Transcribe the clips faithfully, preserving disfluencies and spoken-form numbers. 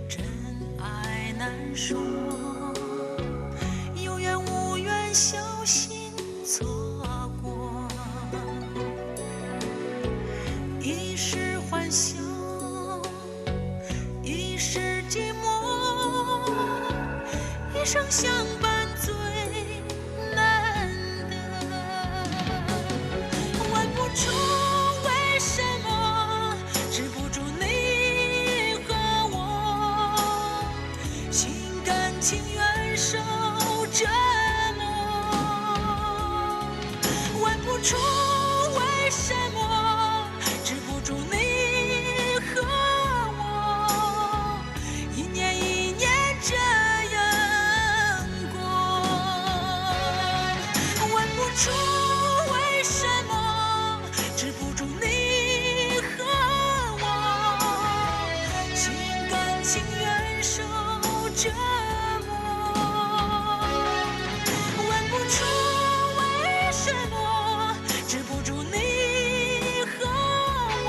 真爱难说，有缘无缘，小心错过。一时欢笑，一时寂寞，一生相伴最难得。问不出为什么，止不住你和我，心甘情愿受折磨。问不出为什么，止不住你和我，一年一年这样过。问不出为什么，止不住你和我，心甘情愿受折磨。问不出为什么，止不住你和我，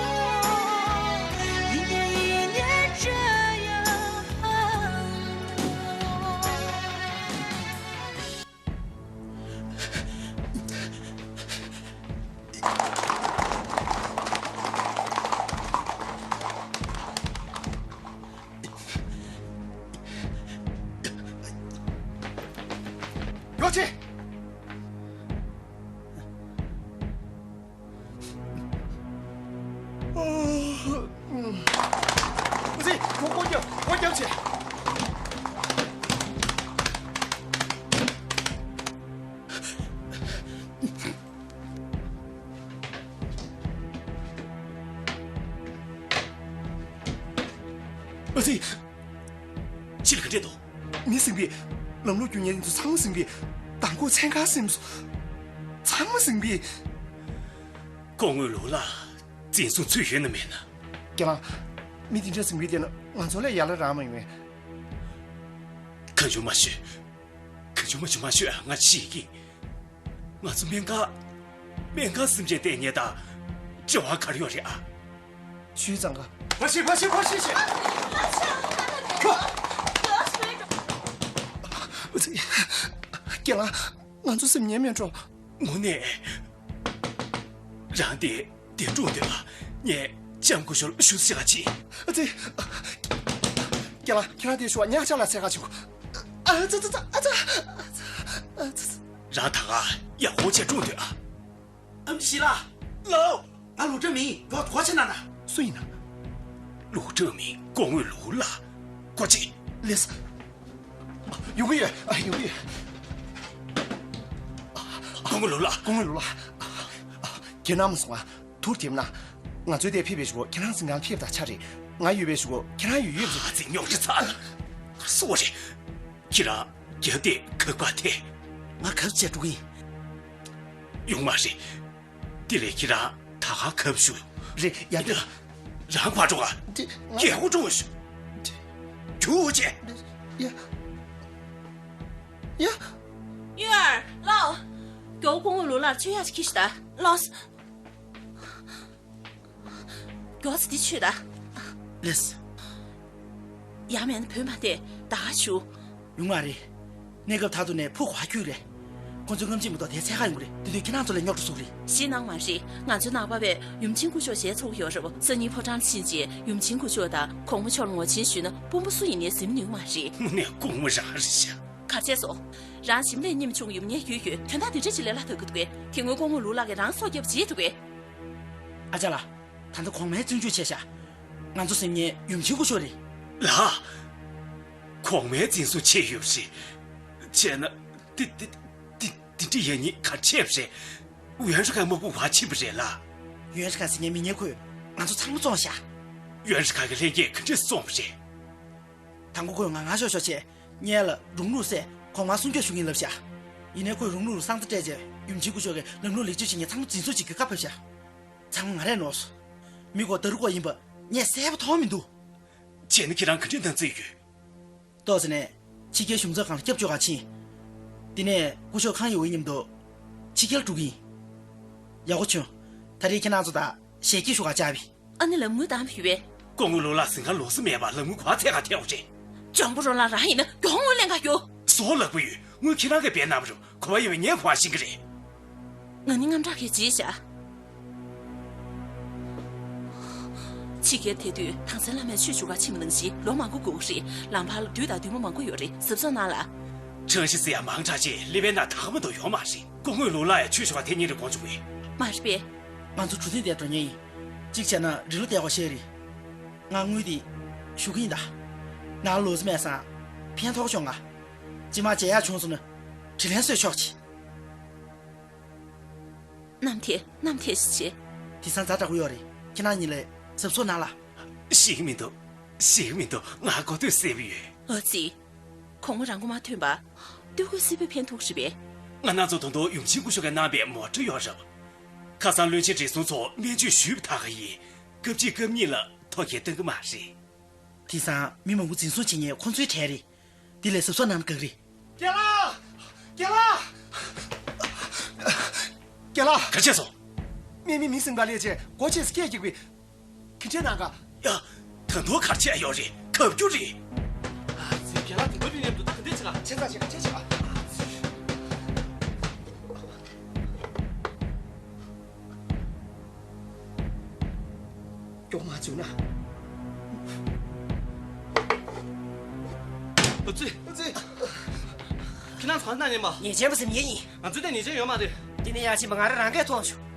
一年一年这样过。ཨ་ཙི། ཁོ་སྒོ་རྒྱབ། སྒོ་རྒྱབ་བྱས། ཨ་ཙི། ཕྱི་ལ་ག་འདྲས་འདུག་མི་ཟིན་པས། ལམ་ལུགས་རྒྱུ་ཉེན་ཚོ་ཚང་མ་ཟིན་པས། མདང་དགོང་མཚན་གང་ཟིན་སོང་། ཚང་མ་ཟིན་པས། སྐུ་ངོ་ལུའུ་ལགས་འཛིན་བཟུང་ཚུད་ཡོད་ན་མེད་ན། རྒན་ལགས། མི་དེ་འདྲ་ཟིན་པའི་སྟེང་ན་ང་ཚོ་ལས་ཡར་ལ་རག་མ་ཡོང་བས། གང་བྱུང་མ་ཤོད། གང་བྱུང་མ་བྱུང་མ་ཤོད་ཨ། ང་ཤེས་ཀྱི། ང་ཚོ་སྨན་ཁང་། སྨན་ཁང་སེམས་ཅན་ལྟས་ངན་དང་འབྲེལ་བ་ག་རེ་ཡོད་རེད་ཨ། ཞུས་ཙང་ག་ཕར་ཕྱིན། ཕར་ཕྱིན། ཕར་ཕྱིན་ཞེས། རྒན་ལགས། ང་ཚོ་སེམས་ཉེས་མེད་འགྲོ། དངོས་གནས། རང་དེ་དེ་སྒྲུང་དེ་ལ་ངས་ལྕམ་སྐུ་ཞབས་ལ་ཞུ་ཚིག་ག་ཅི། ཨ་ཙི། རྒན་ལགས། ཁྱེད་རང་དེ་ཞུ་བ་ཉག་ཆ་ལ་ཚད་ག་ཆེན་པོ། ཨ་ཙི་ཙི་ཙི། ཨ་ཙི། ཨ་ཙི། རང་ད་ག་ཡག་པོ་བྱས་སྒྲུང་དེ་ཨ། ཨམ་ཆི་ལགས། ལགས། ང་ལུའུ་ཀྲང་མིང་གོ་ཆེ་ན་ན། སུ་ཡིན་ན། ལུའུ་ཀྲང་མིང་སྐུ་ངོ་ལུའུ་ལགས། གོ་ཅི། ལགས། ཡོང་གི་ཡོད། ཡོང་གི་ཡོད། སྐུ་ངོ་ལུའུ་ལགས། སྐུ་ངོ་ལུའུ་ལགས། ཁྱེད་རྣམས་སོང་ང་། ཐུགས་དེབ་ན། ང་ཚོའི་དེ་ཕེབས་པའི་གཞུག་གུ་ཁྱེད་རང་སེམས་ཁམས་ཕེབས་དང་ཆ་རེད། ང་ཡོད་པའི་གཞུག་གུ་ཁྱེད་རང་ཡོད་ཡོད་རེད། ཨ་ཙི། རྙོག་དྲ་ཚ་ལ། སོ་རེད། ཁྱེད་རང་རྒྱབ་དེ་གབ་པ་དེ། ང་གབ་བྱས་འགྲོ་གི་ཡིན། ཡོང་མ་རེད། དེ་ལས་ཁྱེད་རང་ད་ག་གབ་ཞུ། རེད་ཡ། དེ་རང་ཕར་འགྲོ་ག་དེ་ང་རྒྱལ་པོ་འགྲོ་ཞུ། རྒྱུགས་བྱས། ཡ། ཡ། ཡུན་ཨར། ལགས། རྒྱལ་པོ་སྐུ་ངོ་ལུའུ་ལགས་ཚོད་ཡག་ཅིག་ཁྱེར་ཤོག་དང་། ལགས། མགྱོགས་ཙམ་འདི་མཆོད་དང་། ལགས། ཡང་མིན་ན་བོད་མ་བསྡད་ད་ག་བཞུགས། ཡོང་མ་རེད། གནས་སྐབས་མཐར་ཐུག་ནས་ཕུགས་ག་ཁྱུག་རེད། ཁོང་ཚོའི་རྔམ་བརྗིད་མ་གཏོགས་དེའི་ཚད་ག་ཡོང་གི་རེད། དེ་དུས་ཁྱེད་རང་ཚོ་ལ་རྙོག་དྲ་བཟོ་གི་རེད། ཞེད་སྣང་མ་རེད། ང་ཚོའི་ནང་པ་བས་ཡུམ་ཆེན་སྐུ་ཞབས་ཞལ་འཚོལ་གྱི་ཡོད་རེད། སང་ཉིན་ཕོ་བྲང་ལ་ཕྱིན་རྗེས་ཡུམ་ཆེན་སྐུ་ཞབས་དང་གོང་མ་མཆོག་ལ་ངོ་ཆེན་ཞུས་ན་དཔོན་པོ་སུ་ཡིན་ནའི་ཟིན་ནུས་མ་རེད། དངོས་གནས་སྐུ་ངོ་རང་རེད་ཤག་ག་རེ་བྱས་སོང་། རང་ཞིམ་ལས་ཉམ་ཆུང་ཡུམ་ངའི་ཡུལ་ཡོད་དོན་དག་འདི་འདྲ་ཅིག་ལས་སླ་ཐག་གི་འདུག་གས། དེ་སྔོན་སྐུ་ངོ་ལུའུ་ལགས་ཀྱིས་རང་སྲོག་བསྐྱབས་བྱས་འདུག་གས། ཨ་ཅག་ལགས། ད་ལྟ་གོང་མའི་བཙོན་འཇུག་བྱས་ཤག་ང་ཚོ་སེམས་ཉེན་ཡུམ་ཆེན་སྐུ་ཞབས་རེད། ལགས། གོང་མའི་འཛིན་བཟུང་བྱས་ཡོད་རེད། བྱས་ན། དེ་དེ་དེ་འདྲ་ཡག་ཉེས་ག་རེ་བྱས་པ་རེད། ཡོན་ཧྲི་ཁ་དམག་དཔུང་བར་ཕྱིན་པ་རེད་ལགས། ཡོན་ཧྲི་ཁ་ཟེར་མཁན་མི་ངན་ཁོས་ང་ཚོ་ཚང་མ་བཙོངས་ཤག་ཡོན་ཧྲི་ཁ་གི་ལྷན་རྒྱས་ག་འདྲས་བཙོངས་པ་རེད། དང་པོ་ཁོས་ང་ང་ཤོག་ཤོག་བྱས། སྔོན་ལ་རོང་ལུགས་སྲས་གོང་མ་སྲུང་སྐྱོབ་ཞུ་གིན་ལབ་ཤག་ཡིན་ནའི་ཁོས་རོང་ལུགས་ལ་ས་མཚམས་སྤྲད་རྗེས་ཡུམ་ཆེན་སྐུ་ཞབས་ཀྱིས་ལམ་ལུགས་ལེགས་བཅོས་བྱེད་མཁན་ཚང་མ་འཛིན་བཟུང་བྱེད་དགོས་བཀའ་ཕེབས་ཤག་ཚང་མ་ང་རས་ནོར་སོང་། མི་མགོ་ད་རུ་ཀོ་ཡིན་པ་ངས་གསལ་པོ་མཐོང་མི་འདུག་བྱས་ན་ཁྱེད་རང་ག་འདྲས་གནང་རྩིས་ཡོད། ཏོག་ཙེ་ནས་ཕྱི་རྒྱལ་གཞུང་ཚབ་ཁང་ལ་སྐྱབས་བཅོལ་ག་ཕྱིན། དེ་ནས་སྐུ་ཞབས་ཁང་ཡོད་པའི་མཉམ་དུ་ཕྱི་རྒྱལ་འགྲོ་གི་ཡིན། ཡག་པོ་བྱུང་། ད་རེས་ཁྱེད་རང་ཚོ་དང་ཞལ་གྱེས་ཞུ་གར་བཅར་བས། ཨ་ནི་ལམ་དངུལ་བཏང་ཡོད་པས། སྐུ་ངོ་ལུག་ལགས་ཟིན་ཁང་ལོགས་སུ་མེད་པར་ལམ་དངུལ་ག་པར་ཚད་ག་ཐེབས་པ་རེད། འཇམ་པོ་རོ་ལགས་རང་ཡིན་ན་མགྱོགས་དངུལ་ལེན་ག་རྒྱུགས། བཟོ་ལག་པ་ཡོད། དངུལ་ཁྱེད་རང་གིས་སྦས་གནང་བ་རེད། གོ་བ་ཡོད་པས་ངས་གོ་བ་ཤེས་ཀྱི་རེད། ང་ནི་དངངས་སྐྲག་གིས་བརྗེད་བཞག་ཕྱི་རྒྱལ་ཐད་དུས་དྭངས་གསལ་བླ་མས་ཆོས་ཞུ་གར་ཕྱིན་པ་ནང་བཞིན་ལོ་མང་པོ་འགོར་གྱི་རེད། ལམ་བར་ལ་བདུད་དང་བདུད་མོ་མང་པོ་ཡོད་རེད། གཟབ་གཟབ་གནང་ལ། ཁྲང་ཞི་ཟེར་ཡ་མང་དྲགས་རྗེས་ཀླད་པའི་ནང་ད་ག་མ་གཏོགས་ཡོད་མ་རེད། སྐུ་ངོ་ལུག་ལགས་ཡ་ཆོས་ཞུ་བར་ཐེངས་གཉིས་རེ་དགོངས་བྱུང་བས། མ་རེད་པས། ང་ཚོ་གྲུ་གཟིངས་དེར་འགྲོ་མཁན་ཡིན། གཅིག་བྱས་ན་རི་ལོ་བདེ་བ་བཤད་རེད། ང་དངུལ་དེ་ཞུ་གི་ཡིན་ད། ནང་ལོགས་སུ་མེད་སང་ཕན་ཐོགས་བྱུང་ང་། རྗེས་མ་མཇལ་ཡག་བྱུང་སོང་ན་དྲིན་ལན་གསོས་ཆོག་གི། གནམ་ཐེ་གནམ་ཐེ་ཞིག་བྱེད། དེང་སང་ཛ་དྲག་པོ་ཡོད་རེད། ཁྱེད་རང་གཉིས་ལས་གཟབ་གཟབ་གནང་ལ། ཞིག་མི་འདུག་ཞིག་མི་འདུག་ང་གོ་ཐོས་སྲིད་པ་ཡོད། ཨ་ཙི། གོང་མ་རང་མགོ་མ་ཐོན་པ། སྟོད་གོས་སིལ་བུ་ཕན་ཐོགས་རེད་པས། ང་རང་ཚོ་ད་དུང་ཡུམ་ཆེན་སྐུ་ཞབས་ཀྱིས་གནང་པའི་མོ་ཊ་ཡོད་རེད། ཁ་སང་བློན་ཆེན་བགྲེས་སོང་ཚོ་སྨན་བཅོས་ཞུས་པ་ད་ག་ཡིན། སྐབས་གཅིག་སྐབས་གཉིས་ལ་ཐོ་གལ་གཏོང་གི་མ་རེད། དེང་སང་མི་མང་པོ་འཛིན་བཟུང་བྱེད་མཁན་ཁོང་ཚོའི་གྲས་རེད། དེ་ལས་གཟབ་གཟབ་གནང་ན་དགའ་གི་རེད། རྒན་ལགས། རྒན་ལགས། རྒན་ལགས། ག་རེ་བྱས་སོང་། སྨན་མི་མི་ཟིན་པ་ལས་བྱས་སྒོ་ཕྱེས་སྐད་རྒྱག་པའི། ག་འདྲས་གནང་ག་ཡ། ད་དུང་ག་རེ་བྱས་ཡོད་རེད། གབ་རྒྱུ་རེད། ཨ་ཙི། རྒན་ལགས་དེ་འདྲ་བྱེད་མཉམ་དུ་ད་ག་འདྲས་བྱེད་ལ། ཆེ་ཙག་བྱེད་ག་ཆེ་བྱེད་ག་མགྱོགས་མ་བྱུང་ན། ཨ་ཙི། ཨ་ཙི། ཁྱེད་རང་ཚོ་ག་ན་ཉན་པ། ཉེས་ཅན་པ་ཟིན་ཡས་ཡིན། ང་ཚོའི་སྟེང་ཉེས་ཅན་ཡོད་མ་རེད། དེ་ནས་ཡང་ཕྱིན་པ་ང་རང་རང་གིས་མཐོང་བྱུང་།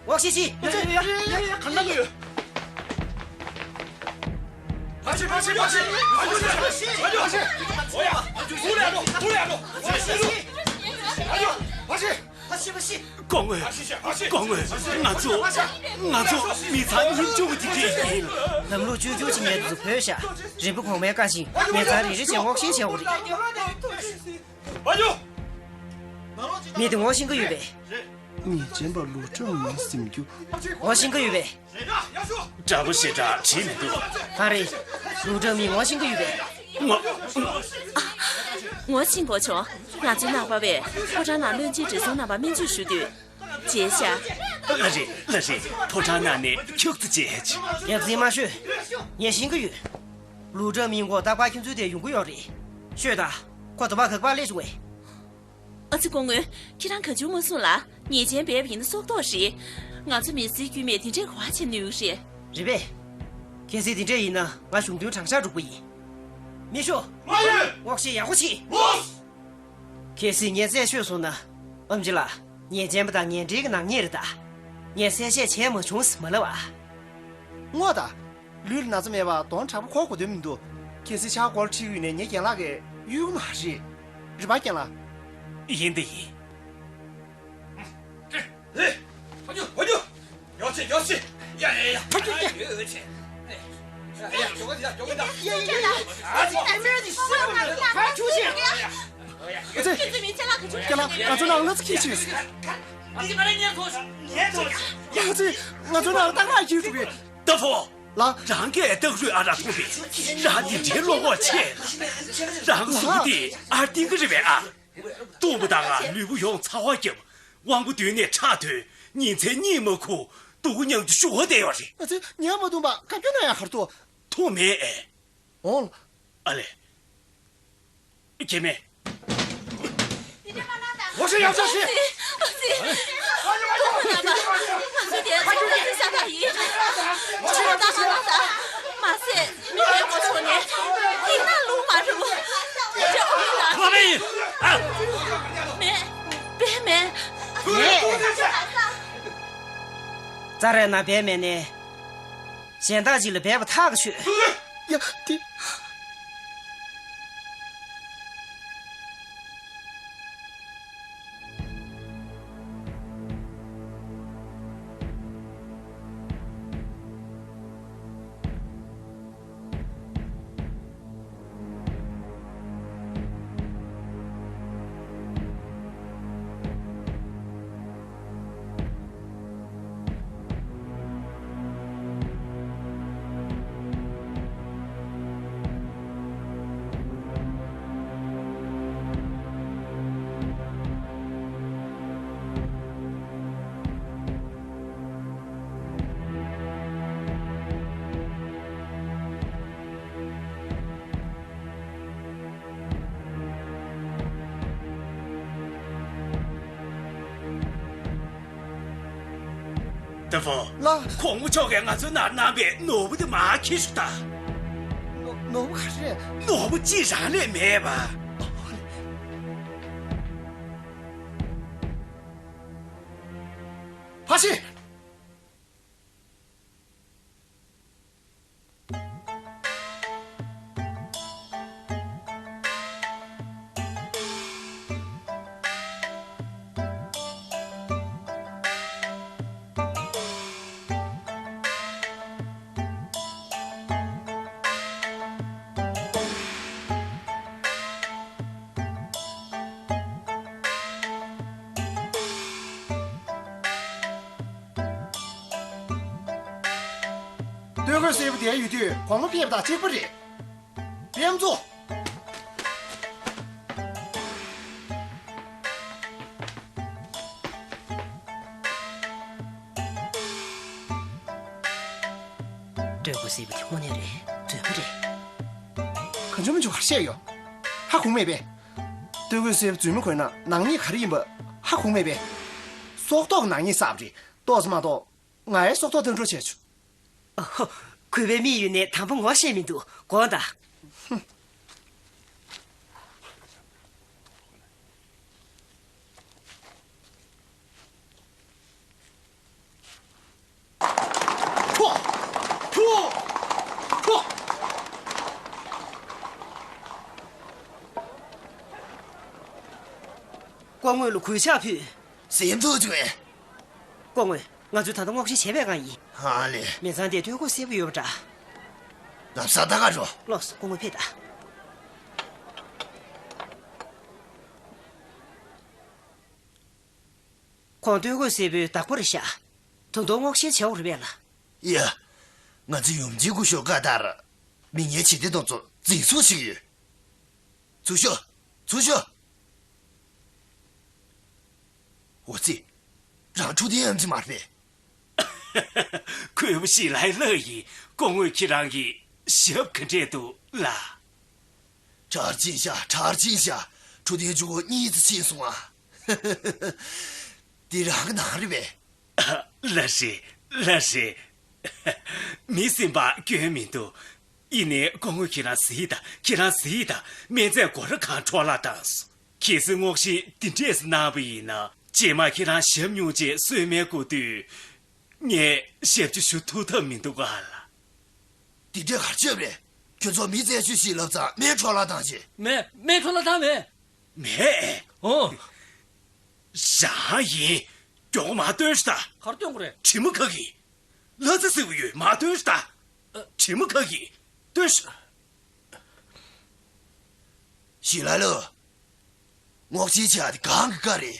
འོག་ཤི་ཤི། ཡ་ཡ་ཡ་ཡ་ཡ། གང་ན་ཡོད། ཕ་ཕྱི་ཕ་ཕྱི་ཕ་ཕྱི། ཕ་ཕྱི་ཕ་ཕྱི། ཕ་ཕྱི། ཨོ་ཡ། ཐུག་ལ་ཡ་ཐུག་ལ་ཡ་ཐུག་ཕ་ཕྱི། ཕ་ཕྱི། སྐུ་ངོ། སྐུ་ངོ། ང་ཚོ། ང་ཚོ་མི་ཚང་ཉིན་བཅུ་པོ་དེ་འདྲས་ཡིན། ལམ་ལུགས་བཅོས་བསྒྱུར་བྱེད་མཁན་དེ་ཚོ་བོས་ཤག་རིམ་པ་གོང་མའི་བཀའ་བཞིན་ཉེ་ཚང་རེ་རེ་བྱས་ངོ་ཤེས་བྱས་པ་རེད། མི་དེ་ངོ་ཤེས་ཀྱི་ཡོད་པས། ཉེས་ཅན་པ་ལུའུ་ཀྲང་མིང་ཟེར་རྒྱུ། ངོ་ཤེས་ཀྱི་ཡོད་པས། འདྲ་པོ་ཞེ་དྲག་བྲིས་མི་འདུག་གང་རེད། ལུའུ་ཀྲང་མིང་ངོ་ཤེས་ཀྱི་ཡོད་པས། ངོ་། ངོ་ཤེས་དགོས་བྱུང་། ང་ཚོའི་ནང་པ་བས་ཕོ་བྲང་ནང་བློན་ཆེན་བགྲེས་སོང་རྣམ་པ་སྨན་བཅོས་ཞུ་དུས། མཇལ་ཤག་ལགས་རེད། ལགས་རེད། ཕོ་བྲང་ནང་ནས་ཁྱུག་ཙམ་མཇལ་ཆོག་ཡ་རྩིས་མ་ཤོད། ངས་ཤེས་ཀྱི་ཡོད། ལུའུ་ཀྲང་མིང་མགོ་རྟག་པར་ཁྱོད་ཚོའི་དེར་ཡོང་གི་ཡོད་རེད། ཤོད་དང་། ཁོ་དུ་བ་ག་པར་སླེབས་བྱུང་བས། ཨ་ཙི། སྐུ་ངོ། ཁྱེད་རང་གང་བྱུང་མ་གསུངས་ལ། ཉེས་ཅན་སྦས་པ་ཡིན་ན་སྲོག་ཐོག་རེད། ང་ཚོ་མི་སེར་དཀྱུས་མས་དེ་འདྲས་ག་པར་བྱེད་ནུས་རེད། རེད་པས། གལ་སྲིད་དེ་འདྲས་ཡིན་ན་ང་གཞུང་དོན་དྲང་བཞག་འགྲོ་གི་ཡིན། མི་ཤོག་མ་ཡོད། ངོ་ཤེས་ཡག་པོ་བྱེད། ལོས། གལ་སྲིད་ངས་རྩད་ཆོད་སོང་ན། ཨེམ་ཆི་ལགས། ཉེས་ཅན་པ་དང་ངན་འབྲེལ་གྱི་ནག་ཉེས་རེད་ད། ངས་གསལ་བཤད་བྱས་མ་བྱུང་ཟེར་མ་ལབ་ཨ། ངོ་ད། ལུས་ལ་ན་ཚ་མེད་པ་གདོང་དྲག་པོ་འཁོར་དགོས་དོན་མི་འདུག་གལ་སྲིད་ཕྱག་སྐོར་ཁྲིད་ཡོད་ནས་ངའི་རྒན་ལགས་ཀྱིས་གཡུག་མ་རེད། རེད་པ་རྒན་ལགས། ཡིན་ད་ཡིན། ཨེ། ཕ་ཇོ། ཕ་ཇོ། ཡོ་ཆེ་ཡོ་ཆེ། ཡ་ཡ་ཡ། ཕ་ཇོ། ཡ་ཡོ་ཆེ། ཡ་ཡ་ཡ། ཨ་ཙི། ཨ་ཙི། ང་ཚོའི་ནང་ལ་སྟག་ར་ཁྱེར་ཆུ། ཡ་ཙི། ང་ཚོའི་ནང་ལ་སྟག་ར་ཁྱེར་ཆུ་གི། ད་ཕོ། ལ། རང་གིས་སྟག་རུས་ཨ་རག་འཐུང་བས། རང་དེ་འདྲའི་བློ་ཁོག་ཆེ། རང་གཟུགས་པོ་དེ་ཨར་ཏིང་གི་རེད་པས་ཨ། གཏུམ་པོ་དང་ལུས་པོ་ཡོངས་ཚ་བ་བརྒྱབ། དབང་པོ་མདུན་ནས་ཁྲག་ཐོན། ཉིན་མཚན་གཉིད་མ་ཁུག་སྡུག་གུ་མྱང་རྒྱུ་ཞུ་བ་བསྡད་ཡོད་རེད། ཨ་ཙི། ཉལ་མ་བཏུབ་པ་བཀའ་བཀྱོན་གནང་ཡག་ག་རེ་འདུག་འཐུང་མེད་ཨེ། འོང་། ཨ་ལས། སྐྱེ་མེད། འོ་ཤེས་ཡག་ཤོས་ཤེས། ཨ་ཙི། ཨ་ཙི། ང་ཚོ་དེ་ཚོ་ལ་ས་ད་ཡིན། ཆུ་ད་ཧ་ལ་ད། མ་ཟད་མི་མེད་པ་ཚོ་ནས་ཡིན་ན་ལུང་མ་རུ། དེ་འདྲ་ཨོ་ཡིན་ལ། ཁོ་མེད་ཡིན། ཨ། མེད། དཔེ་མེད། མེད། རྩ་རེ་ན་སྦས་མེད་ནས། གཞན་དག་ཅིག་ལ་སྦས་པ་ཐག་གི་ཆོད། ཡ། དེ། ཏེ་ཧྥོ། ལགས། གོང་མ་མཆོག་གིས་ང་ཚོའི་ནང་གནང་བའི་ནོར་བུ་དེ་མར་ཁྱེར་ཤོག་དང་། ནོར་ནོར་བུ་ག་རེ་རེད། ནོར་བུ་གཅིག་རང་ལས་མེད་པ། ཕ་ཤི། སྟོད་གོས་སེར་པོ་དེ་ཡོད་དུས་གོང་མ་ཕེབས་དང་གཅིག་པ་རེད། པེམ་ཙོ། སྟོད་གོས་སེར་པོ་དེ་དངོས་གནས་རེད། རྫུན་མ་རེད། གང་བྱུང་མི་བྱུང་ག་རེ་བཤད་ཡོད། ཧ་གོ་མེད་པས། སྟོད་གོས་སེར་པོ་རྫུན་མ་གོན་ན་ནག་ཉེས་ག་རེ་ཡིན་པ་ཧ་གོ་མེད་པས། སྲོག་ཐོག་གི་ནག་ཉེས་བསགས་པ་རེད། ཏོག་ཙམ་མ་གཏོགས་ངའི་སྲོག་ཐོག་འདོན་སྤྲོད་བྱས་བྱུང་། ཨོ་ཧོ། གུས་པའི་མི་ཡུལ་ནས་དང་པོ་ངོ་ཤེས་མི་འདུག་དགོངས་དག་ཕོ། ཕོ། ཕོ། སྐུ་ངོ་ལ་གུས་ཕྱག་ཕུལ། སེམས་ཐུགས་བྱུང་བས། སྐུ་ངོ། ང་ཚོས་ད་ལྟ་སྔོག་བཤེར་བྱས་པའི་སྒང་ཡིན། ཧ་ལས། མི་ཚང་དེ་སྟོད་གོས་སེར་པོ་ཡོད་པ་འདྲ། ལམ་སང་ད་ག་འགྲོ། ལོགས་སུ་སྐུ་ངོ་ཕེབས་དང་། ཁོང་སྟོད་གོས་སེར་པོའི་བདག་པོ་རེད་ཤག་ད་དུང་སྔོག་བཤེར་བྱེད་དགོས་རེད་པས་ལགས། ཡ། ང་ཚོ་ཡུམ་ཆེན་སྐུ་ཞབས་བཀའ་ལྟར། མི་ངན་བྱེད་གཏེ་དེ་ཚོ་འཛིན་བཟུང་བྱེད་ཀྱི་ཡོད། ཚུར་ཤོག་ཚུར་ཤོག་འོ་ཙི། རང་འཕྲོད་བསྟེན་ཡམ་ཆི་མ་རེད་པས། ཁོས་བུ་ཞིག་ལའི་ལགས་ཡིན། སྐུ་ངོས་ཁྱེད་རང་གི་ཞབས་ག་འདྲས་འདུག་ལགས། གྲར་ཕྱིན་ཤག་གྲར་ཕྱིན་ཤག་འཕྲོད་བསྟེན་བཅུ་གོ་གཉིས་ཙམ་ཕྱིན་སོང་ཨ། འདི་རང་གི་ནང་རེད་པས། ལགས་རེད། ལགས་རེད། མི་སེམས་པ་སྐྱོན་མི་འདུག་ཡིན་ནའི་སྐུ་ངོ་ཁྱེད་རང་གཟིགས་དང་། ཁྱེད་རང་གཟིགས་དང་། སྨན་རྫས་སྒོ་ར་གང་འཕྲོ་བརླག་བཏང་སོང་། གལ་སྲིད་སྔོག་བཤེར་འདི་འདྲས་གནང་བ་ཡིན་ན། རྗེས་མ་ཁྱེད་རང་ཞབས་སྨྱུང་ཆེད་གསོལ་སྨན་བསྐུར་དུས། ངས་ཞབས་ཕྱི་ཞུ་ཐུབ་ཐབས་མི་འདུག་ག་ལགས། འདི་འདྲས་ག་རེ་བྱས་པ་རེད། ཁྱོད་ཚོ་མི་རྩད་གཅོད་བྱེད་ལབ་ཙང་སྨན་འཕྲོ་བརླག་བཏང་བྱས། མེད། སྨན་འཕྲོ་བརླག་བཏང་མེད། མེད། ཨོ། རང་ཡིན། མགྱོགས་མར་སྟོན་ཤོག་དང་། ག་རེ་སྟོན་དགོས་རེད། དྲི་མ་ག་གི། ལྷ་རྩེ་ཟེར་བ་ཡོད། མར་སྟོན་ཤོག་དང་། ཨ། དྲི་མ་ག་གི། སྟོན་ཤོག་ཞི་ལ་ལོ། སྔོག་བཤེར་བྱས་ཏེ་གང་གི་བཀའ་རེད།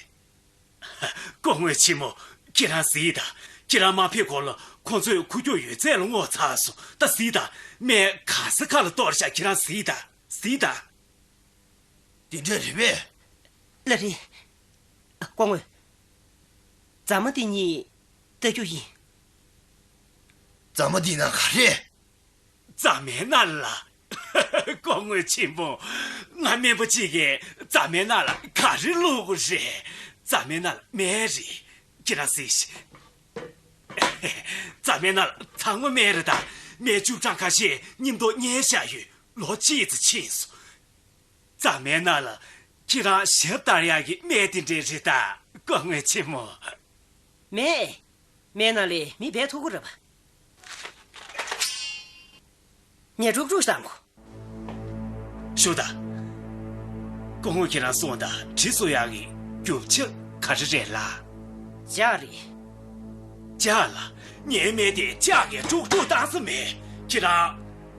སྐུ་ངོ་ཆེན་མོ། ཁྱེད་རང་གཟིགས་དང་། ཁྱེད་རང་མ་ཕེབས་གོང་ལ་ཁོང་ཚོས་ཁུ་ཁྱུག་ཡོད་ཚད་ལ་སྔོག་ཚར་སོང་། ད་གཟིགས་དང་། སྨན་གང་ས་ཁ་ལ་གཏོར་བཞག་ཁྱེད་རང་གཟིགས་དང་། གཟིགས་དང་། དེ་འདྲ་རེད་པས། ལགས་རེད། སྐུ་ངོ། རྫ་མ་འདི་གཉིས་ལྟ་རྒྱུ་ཡིན། རྫ་མ་འདི་ན་ག་རེ། རྫ་མའི་ནང་ལ། སྐུ་ངོ་ཆེན་པོ། ང་སྨན་པ་གཅིག་གིས་རྫ་མའི་ནང་ལ་ག་རེ་བླུགས་དགོས་རེད། རྫ་མའི་ནང་ལ་སྨན་རེད། ཁྱེད་རང་གཟིགས་ཤིག་རྫ་མའི་ནང་ལ་ཚང་མ་སྨན་རེད་དང་། སྨན་བཅུ་གྲངས་ཁ་ཤས་མཉམ་དུ་བསྙལ་བཞག་ཡོད། ལོ་གཅིག་ཙམ་ཕྱིན་སོང་། རྫ་མའི་ནང་ལ་ཁྱེད་རང་ཞབས་བཏང་ཡག་གི་སྨན་དེ་འདྲས་རེད་ད། སྐུ་ངོ་ཆེན་མོ། མེད། སྨན་ནང་ལས་མི་འབད་ཐུབ་ཀྱི་རེད་པ། ངས་དཀྲུག་དཀྲུག་བཏང་གོ། ཞུ་དང་། སྐུ་ངོ་ཁྱེད་རང་གསུངས་དང་། དྲི་བཟོ་ཡག་གི་རྒྱུ་ཆ་ག་རེ་རེད་ལགས། ལྕགས་རེད། ལྕགས་ལ། ངའི་སྨན་དེ་ལྕགས་ཀྱིས་དཀྲུག་དཀྲུག་བཏང་ས་མེད། ཁྱེད་རང་།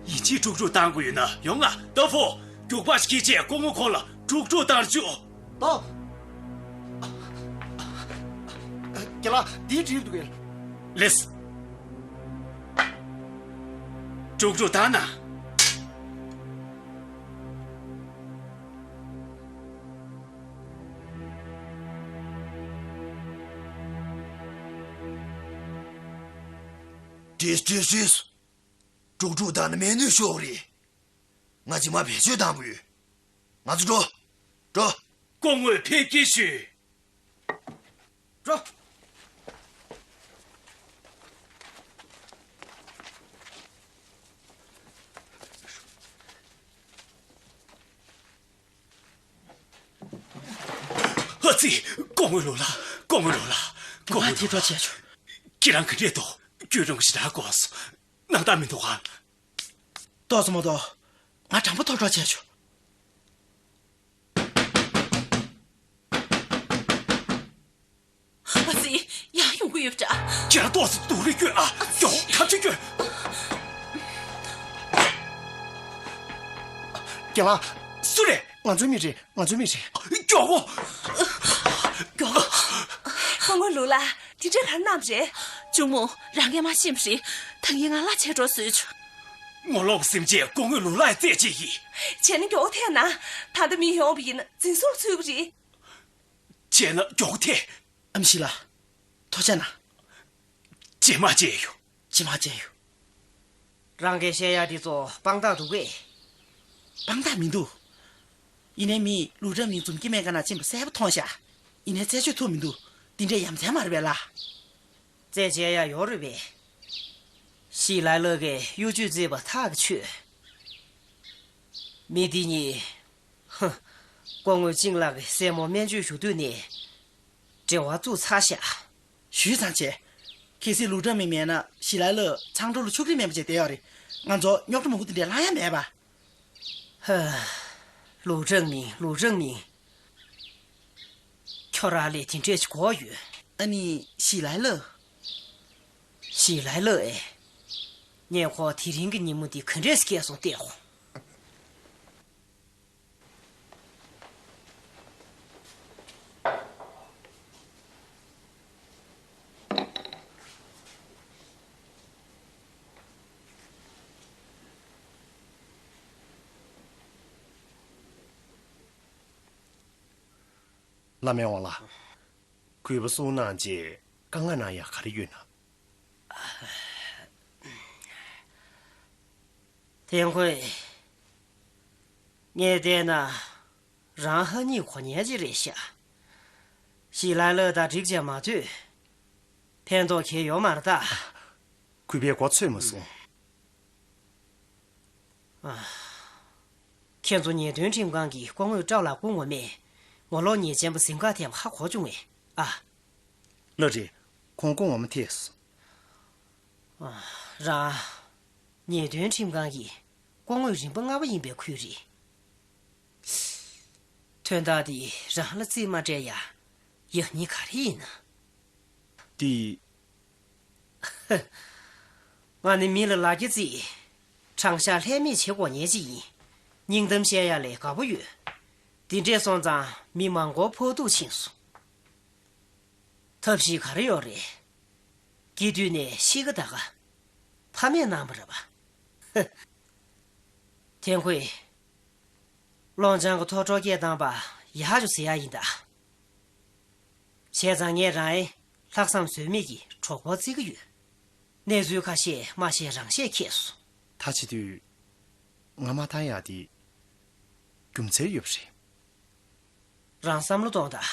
ཡིན་གཅིག་དཀྲུག་དཀྲུག་བཏང་དགོས་ཡོད་ན་ཡོང་ང་། ཏོ་ཧྥོ། རྒྱུག་པ་ཞིག་ཁྱེར་བྱས་སྐུ་ངོ་ཁོང་ལ་དཀྲུག་དཀྲུག་བཏང་བཅུག་ཏོ། རྒན་ལགས། འདིའི་འགྲིག་འདུག་གས། ལེས། དཀྲུག་དཀྲུག་བཏང་ན། བྲིས་བྲིས་བྲིས། དཀྲུག་དཀྲུག་བཏང་ན་སྨན་ནུས་ཤོར་རེད། ང་རྗེས་མ་བེད་སྤྱོད་བཏང་དགོས་ཡོད། ང་ཚོ་འགྲོ། འགྲོ། སྐུ་ངོ་ཕེབས་ཀྱི་ཞུ། འགྲོ། པ་ཚི། སྐུ་ངོ་ལུག་ལགས། སྐུ་ངོ་ལུག་ལགས། སྐུ་ངོ་ལུག་ལགས། ཁྱེད་རང་ག་འདྲས་འདུག་སྐྱོ་གདུང་ཞེ་དྲག་གོ་སོང་། སྣང་དག་མི་འདུག་ག་ཏོག་ཙམ་མ་གཏོགས། ང་དྲང་པོ་ཐོབ་གྲོགས་བྱས་ཆོག་ཨ་ཙི། ཡང་ཡོང་གི་ཡོད་པ་འདྲ། ཁྱེད་རང་ཏོག་ཙམ་སྡུག་རུས་སྐྱོན་ཨ། མགྱོགས་པོ་ཐབས་ཇུས་སྐྱོན། རྒན་ལགས། སུ་རེད། ང་ཚོའི་མི་རེད། ང་ཚོའི་མི་རེད། མགྱོགས་པོ། མགྱོགས་པོ། སྐུ་ངོ་ལུག་ལགས། དེ་འདྲའི་ག་རེ་གནང་བ་རེད། གཅུང་མོ། རང་གིས་མ་ཤེས་པ་རེད། ད་ངས་ང་ལ་བྱས་འགྲོ་བཟོས་བྱུང་། ངོ་ལོག་སེམས་ཅན་སྐུ་ངོ་ལུག་ལགས་ཡི་རྩད་གཅོད་ཡིན། བྱས་ན་མགྱོགས་པོ་ཐད་ན། ད་ལྟ་མི་ཡོང་བ་ཡིན་ན་འཛིན་བཟུང་ལ་ཚུད་ཀྱི་རེད། བྱས་ན་མགྱོགས་པོ་ཐད། ཨ་མ་ཤི་ལགས། ཐུགས་རྗེ་གནང་། རྗེས་མ་མཇལ་ཡོང་། རྗེས་མ་མཇལ་ཡོང་། རང་གིས་བཤད་ཡ་དེ་ཚོ་དཔང་རྟགས་འདུག་གས། དཔང་རྟགས་མི་འདུག་ཡིན་ནའི་མིས་ལུའུ་ཀྲང་མིང་འཛོམས་སྐྱིད་སྨན་ཁང་ནང་ཕྱིན་པ་གསལ་པོ་མཐོང་ཤག་ཡིན་ནའི་རྩད་གཅོད་ཐུབ་མི་འདུག་འདི་འདྲའི་ཡ་མཚན་མ་རེད་པས་ལགས། རྩད་བཅད་ཡ་ཡོད་རེད་པས། ཞི་ལའི་ལགས་ཀྱིས་གཡོ་ཇུས་བརྩིས་པ་ཐག་གིས་ཆོད། མི་འདི་གཉིས། ཧུ། སྐུ་ངོ་ཅིང་ལགས་ཀྱི་སྲས་མོ་སྨན་བཅོས་ཞུ་དུས་ནས་འབྲེལ་བ་བཙུགས་ཚར་ཤག་ཞུས་ཙང་བྱས། གལ་སྲིད་ལུའུ་ཀྲང་མིང་མེད་ན་ཞི་ལའི་ལགས་ཚང་ཀྲོའུ་ལ་ཕྱུགས་རིགས་སྨན་པ་བྱས་བསྡད་ཡོད་རེད། ང་ཚོ་རྙོག་དྲ་མང་པོ་དེ་འདྲས་ལངས་ཡ་མེད་པ། ཧ། ལུའུ་ཀྲང་མིང་། ལུའུ་ཀྲང་མིང་། ཁྱོད་རང་ལ་དེ་འདྲས་ཅིག་གོ་ཡོད། ཨ་ནི་ཞི་ལའི་ལགས། ཞི་ལའི་ལགས་ཨེ། ངས་ཁོ་དེ་རིང་གི་ཉིན་མོ་འདི་ག་འདྲས་སྐྱེལ་སོང་བལྟས་ཁོ། བླ་སྨན་ཝང་ལགས། གུས་པ་གསུང་གནང་རྗེས་དཀའ་ངལ་གནང་ཡ་ག་རེ་ཡོད་ན། ཐེན་ཁོས། ངས་བལྟས་ན། རང་ཧ་ཉིས་གོ་ཉལ་ཅིག་རེད་ཤག་ཞི་ལའི་ལགས་དང་འགྲིག་བྱས་མ་ཐུབ། ཕན་ཐོགས་གང་ཡོད་མ་རེད་ད། གུས་པས་གོ་ཚོད་མ་སོང་། ཨ། ཁྱེད་ཚོ་ཉེས་དོན་ཁྲིམས་ཁང་གི་སྐུ་ངོ་ཀྲའོ་ལགས་སྐུ་ངོ་མས་ངོ་ལོག་ཉེས་ཅན་པ་གཟིམ་ཁ་ཐེབས་ཧ་གོ་བྱུང་ངས་ཨ། ལགས་རེད། ཁོང་སྐུ་ངོ་མ་ཐེབས་སོང་། ཨ། རང་། ཉེས་དོན་ཁྲིམས་ཁང་གི་སྐུ་ངོ་རིམ་པ་ལྔ་པ་ཡིན་པའི་ཁུལ་རེད། དོན་དག་འདི་རང་ལ་རྩིས་མ་སྤྲད་ཡ་ཡག་ཉེས་ག་རེ་ཡིན་ན། འདི། ང་ནི་མི་ལ་ལ་རྒྱ་རྩིས། དྲང་བཞག་ལྷད་མེད་བྱེད་དགོས་ཉེན་ཅིག་ཡིན། སྙིང་གཏམ་བཤད་ཡ་ལས་དགའ་པོ་ཡོད། འདི་འདྲས་སོང་ཙང་མི་མང་པོ་ཕོག་ཐུག་ཕྱིན་སོང་། ཐབས་ཤེས་ག་རེ་ཡོད་རེད། སྐྱེས་དུས་ནས་གཤིས་ཀ་ད་ག་ཕ་མས་གནང་བ་རེད་པ། ཧ། ཐེན་ཁོས། སློང་ཆང་གི་ཐོག་ཁྲོ་སྐྱེས་བཏང་པ་ཡག་ཅུ་ཟེར་ཡ་ཡིན་ད། བྱས་ཙང་ངས་རང་ཨེ་ལྷག་བསམ་ཟོལ་མེད་ཀྱིས་གྲོགས་པོ་བརྩི་གི་ཡོད། གནས་ཚུལ་ཁ་ཤས་མ་ཤེས་རང་ཤེས་ཁེལ་སོང་། ད་བྱེད་དུས་ང་མ་བཏང་ཡག་དེ་རྒྱུ་མཚན་ཡོད་པ་རེད། རང་བསམ་བློ་གཏོང་དང་།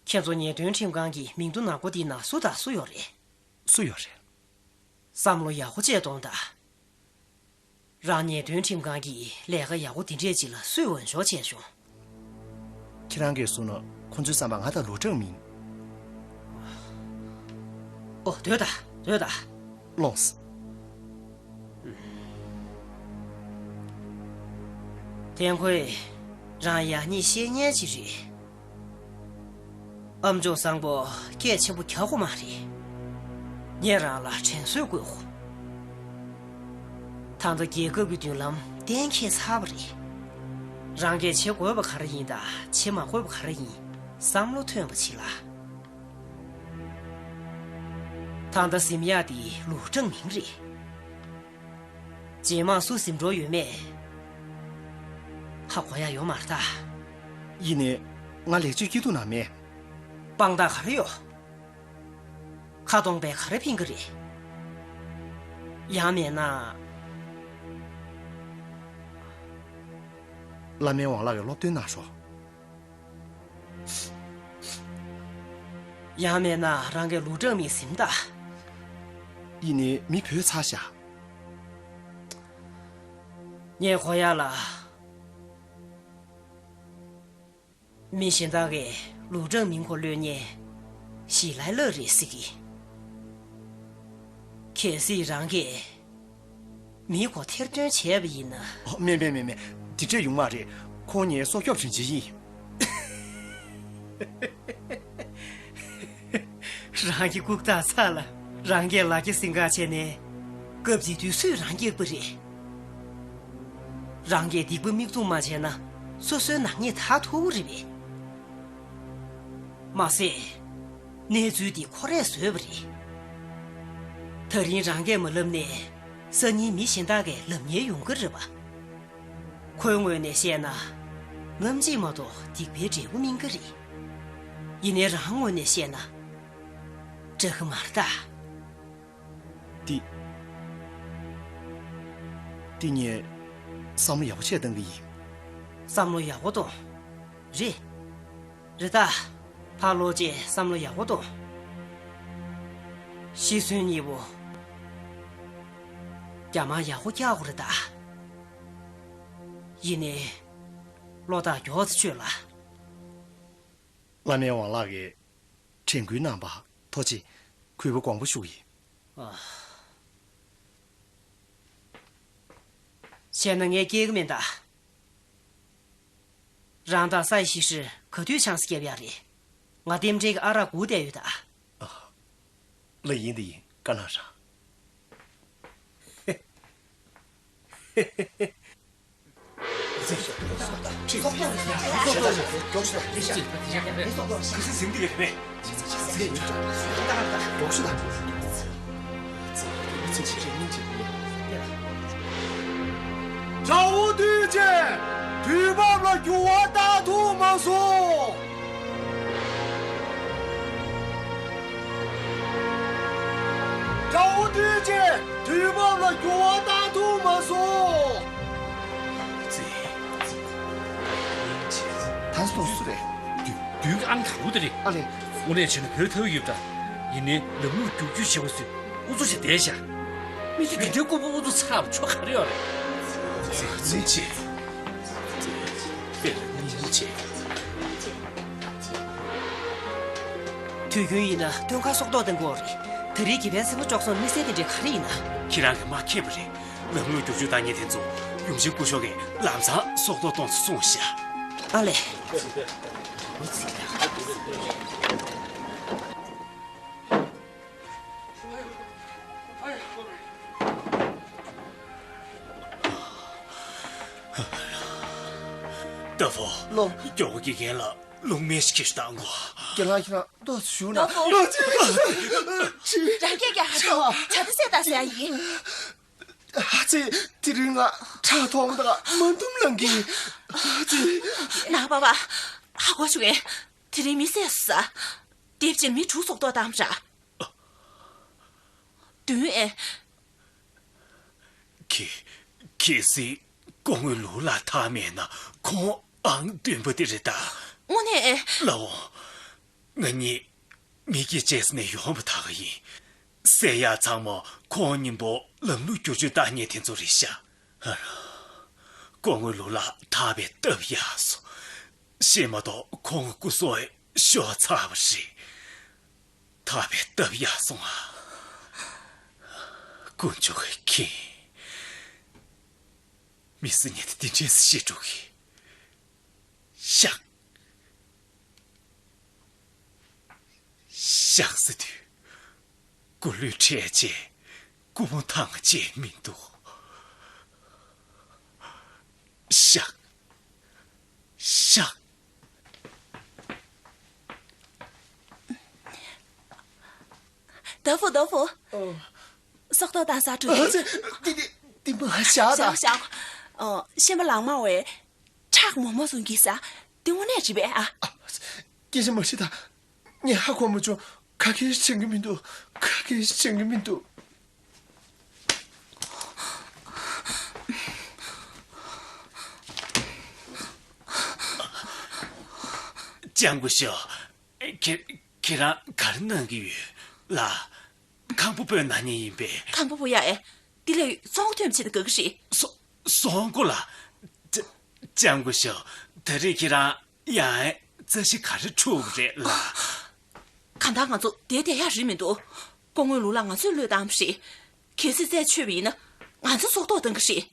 ཁྱེད་ཚོ་ཉེས་དོན་ཁྲིམས་ཁང་གི་མིང་ཐོ་ནག་པོ་འདི་ནང་སུ་དང་སུ་ཡོད་རེད། སུ་ཡོད་རེད། བསམ་བློ་ཡག་པོ་བྱས་གཏོང་དང་། རང་ཉེས་དོན་ཁྲིམས་ཁང་གི་ལས་ཀ་ཡག་པོ་འདི་འདྲས་ཅིག་ལ་སུས་འོས་སྦྱོར་བྱས་བྱུང་། ཁྱེད་རང་གིས་གསུངས་ན་ཁོ་ཚོའི་བསམ་པ་ང་དང་ལུའུ་ཀྲང་མིང་། ཨོ་སྡོད་ད་སྡོད་ད། ལོངས། ཐེན་ཁོས་རང་ཡག་ཉེས་ཤེས་མཁན་ཅིག་རེད། ཨ་མཆོག་བཟང་པོ་སྐད་ཆེན་པོ་རྒྱག་དགོས་མ་རེད། ངས་རང་ལ་དྲན་གསོ་དགོས་ཁོ། ད་ལྟ་རྒྱལ་ཁབ་ཀྱི་མདུན་ལམ་གཏན་འཁེལ་ཚར་བ་རེད། རང་གིས་བྱེད་དགོས་པ་ག་རེ་ཡིན་དང་བྱེད་མ་དགོས་པ་ག་རེ་ཡིན་བསམ་བློ་ཐོན་པ་བྱེད་ལ། ད་ལྟ་གཟིམ་ཡག་དེ་ལུའུ་ཀྲང་མིང་རེད། རྗེས་མ་སུ་གཟིམ་འགྲོ་ཡོད་མེད་ཧ་གོ་ཡ་ཡོད་མ་རེད་ད། ཡིན་ནའི་ང་ལེགས་བཅོས་སྐྱིད་སྡུག་ན་མེད། དཔང་རྟགས་ག་རེ་ཡོད། ཁ་སྟོང་པས་ག་རེ་ཕན་གི་རེད། ཡང་མེད་ན། བླ་སྨན་ཝང་ལགས་ཀྱིས་སློབ་སྟོན་གནང་ཤོག་ཡང་མེད་ན་རང་གིས་ལུའུ་ཀྲང་མིང་ཟིན་ད། ཡིན་ནའི་མི་བུད་ཚར་ཤག་ངས་གོ་ཡ་ལ། མི་གཞན་དག་གིས་ ལུའུ་ཀྲང་མིང་གོ་ལོན་ནས་ཞི་ལའི་ལགས་རེད་ཟེར་གི། གལ་སྲིད་རང་གིས་མི་གོ་ཐེར་འདོན་བྱས་པ་ཡིན་ན། ཨོ། མེད་མེད་མེད་མེད། དེ་འདྲས་ཡོང་མ་རེད། ཁོང་ངའི་སྲོག་སྐྱོབ་དྲིན་ཆེན་ཡིན། རང་གི་ལྐུགས་རྟགས་ཚར་ལ་རང་གིས་ལ་རྒྱ་ཟིན་ག་བྱས་ནས། སྐབས་དེ་དུས་སུས་རང་སྐྱེག་པ་རེད། རང་གིས་སྡིག་པ་མིག་བཙུམ་མ་བྱས་ན་སོ་སོའི་ནག་ཉེས་དག་ཐུབ་རེད་པས། མ་ཟད། གནས་ཚུལ་འདི་ཁོ་རས་བཟོས་པ་རེད། ད་རིང་རང་གིས་མ་ལབ་ནས་སང་ཉིན་མི་གཞན་དག་གིས་ལབ་ཉེན་ཡོང་གི་རེད་པ། ཁོའི་ངོས་ནས་བཤད་ན། རྔམ་བརྗིད་མ་གཏོགས་སྡིག་པའི་འབྲས་བུ་སྨིན་གི་རེད། ཡིན་ནའི་རང་ངོས་ནས་བཤད་ན། འདྲ་གི་མ་རེད་ད། འདི། འདི་ངས་བསམ་བློ་ཡག་པོ་བྱས་བཏང་གི་ཡིན། བསམ་བློ་ཡག་པོ་གཏོང་། རེད། རེད་ད། ཕར་ལོག་རྗེས་བསམ་བློ་ཡག་པོ་གཏོང་། ཤི་གསོན་གཉིས་པོ། རྒྱ་མ་ཡག་པོ་རྒྱག་དགོས་རེད་ད། ཡིན་ནའི། བློ་ཐག་མགྱོགས་ཙམ་ཆོད་ལ། བླ་མའི་དབང་ལགས་ཀྱིས་དྲན་སྐུལ་གནང་བར་ཐུགས་རྗེ་ཆེ། གུས་པ་དགོངས་པ་ཞུ་གི་ཡིན། ཨ། བྱས་ན་ངས་སྐྱེལ་གི་མིན་ད། རང་དང་ས་ཡི་ཤི་ཧྲི་ག་དུས་ཆང་ས་བརྒྱབ་ཡག་རེད། ང་རྟེན་འབྲེལ་གྱི་ཨ་རག་སྒུག་བསྡད་ཡོད་ད། ཨ། ལགས། ཡིན་དེ་ཡིན། བཀའ་གནང་ར། དགྲ་བོ་དུས་ཆེན་དུས་བབ་ལ་འགྱུར་བ་བཏང་ཐུབ་མ་སོང་། དགྲ་བོ་དུས་ཆེན་དུས་བབ་ལ་འགྱུར་བ་བཏང་ཐུབ་མ་སོང་། ད་སོ་སོ་རེད། བདུད་བདུད་ཀྱི་ཨང་དང་པོ་དེ་རེད། ཨ་ལས། དངོས་གནས་བྱས་ན་བོད་ཐབས་ཡོད་པ་འདྲ། ཡིན་ནའི་ལམ་ལུགས་བསྒྱུར་བཅོས་བྱེད་པ་ཚོས་ཨུ་ཚུགས་བྱས་བསྡད་ཤག་མི་ཚོས་དེ་འདྲའི་ལྐུགས་པ་ཨུ་ཚུགས་ཚར་བ་ཆོ་ག་རེ་ཡོད་རེད། ཙི་ཙི། དཔེ་ལ་སྙིང་རྗེ། དུས་རྒྱུན་ཡིན་ན་སྟོན་ཁ་སྲོག་ཐོག་བཏང་དགོས་རེད། ད་རེས་དགེ་འཕེལ་ཚེ་པོ་ཅོག་སོང་དམིགས་བསལ་དེ་འདྲའི་ག་རེ་ཡིན་ན། ཁྱེད་རང་གིས་མ་མཁྱེན་པ་རེད། ལམ་ལུགས་བསྒྱུར་བཅོས་བཏང་མཁན་དེ་ཚོ་ཡུམ་ཆེན་སྐུ་ཞབས་ཀྱིས་ལམ་སང་སྲོག་ཐོག་གཏོང་ཚུལ་གསུངས་ཤག་ཨ་ལས། ཏ་ཕོ། ལོ། མགྱོགས་པོ་དགེ་རྒན་ལ་རླུང་སྨན་ཞིག་ཁྱེར་ཞུ་བཏང་གོ། རྒན་ལགས། ཁྱེད་རང་ཏོག་ཙམ་བཞུགས་ན། ཏ་ཕོ། ལོ་ཅི། རང་སྐད་རྒྱག་ཧ་ཅང་ཇ་ཏི་སེ་ཏ་སེ་ཡ་ཡིན། ཨ་ཙི། དེ་རིང་ང་ཁྲག་མཐོང་དང་མ་འདུམ་ལངས་ཀྱི། ཨ་ཙི། ནང་པ་པ། ཧ་གོ་བྱུང་ངས། དེ་རིང་མི་བསད་ས། དེབ་ཅིག་མི་དྲུག་སྲོག་ཐོག་བཏང་ར། བདུན་ཨེ། གལ་གལ་སྲིད་སྐུ་ངོ་ལུའུ་ལགས་ཐར་མེད་ན་ཁོང་ཨང་བདུན་པ་དེ་རེད་ད། དངོས་གནས་ཨེ། ལགས་འོང་། ང་གཉིས་མི་སྐྱེ་བྱེད་ས་ནས་ཡོང་བ་ད་ག་ཡིན། བསད་ཡག་ཚང་མ་ཁོང་མཉམ་པོ་ལམ་ལུགས་བསྒྱུར་བཅོས་བཏང་མཁན་དེ་ཚོ་རེད་ཤག་ཨ་རོ། སྐུ་ངོ་ལུའུ་ལགས་ཐར་པའི་སྟབས་ཡག་སོང་། ཤེས་མ་གཏོགས་ཁོང་གི་སྐུ་སྲོག་ཤོར་ཚར་བ་རེད། ཐར་པའི་སྟབས་ཡག་སོང་ཨ། དཀོན་མཆོག་གིས་མཁྱེན། མི་སེར་ཉིད་དེ་འདྲས་སེ་ཤི་འགྲོ་གི། བཤགས། བཤགས་ཟེར་དུས། སྐུ་ལུས་ཕྲལ་བྱས་སྐུ་མོ་ཐང་ཆད་མི་འདུག་བཤགས། བཤགས། ཏ་ཕོ། ཏ་ཕོ། ཨོ། སྲོག་ཐོག་བཏང་ས་འགྲོ། ཨ་ཙི། འདི་འདི་འདི་མ་བཞག་ད། བཞག་བཞག་ཨོ། ཤན་པ་ལགས་མ་འོས། ཁྲག་མོག་མོག་བཟོ་གི་ས། དེ་དངོས་གནས་རེད་པས་ཨ། ཨ། སྐད་ཆ་མ་བཤད་ད། ངས་ཧ་གོ་མ་བྱུང་། ག་གེ་བྱེད་ཀྱི་མི་འདུག་ག་གེ་བྱེད་ཀྱི་མི་འདུག་ལྕམ་སྐུ་ཞབས། ཁྱེད་ཁྱེད་རང་ག་རེ་གནང་གི་ཡོད་ལགས། ཁང་པ་སྤོས་གནང་མཁན་ཡིན་པས། ཁང་པ་སྤོ་ཡག་ཨེ། དེ་ལས་ཚོང་ཐོན་མི་བྱེད་ན་དགའ་གི་རེད། སོ་སོང་གོ་ལགས། ལྕམ་ལྕམ་སྐུ་ཞབས། ད་རེས་ཁྱེད་རང་ཡང་ རྩ་ཤི་ག་རེ་འཁྲུག་རེད་ལ། གང་ལྟར་ང་ཚོ་བསྡད་བསྡད་ཡག་རེད་མི་འདུག་སྐུ་ངོ་ལུག་ལ་ང་ཚོས་བློས་བཏང་བ་རེད། གལ་སྲིད་རྩད་ཆོད་པ་ཡིན་ན་ང་ཚོ་སྲོག་ཐོག་བཏང་གི་རེད།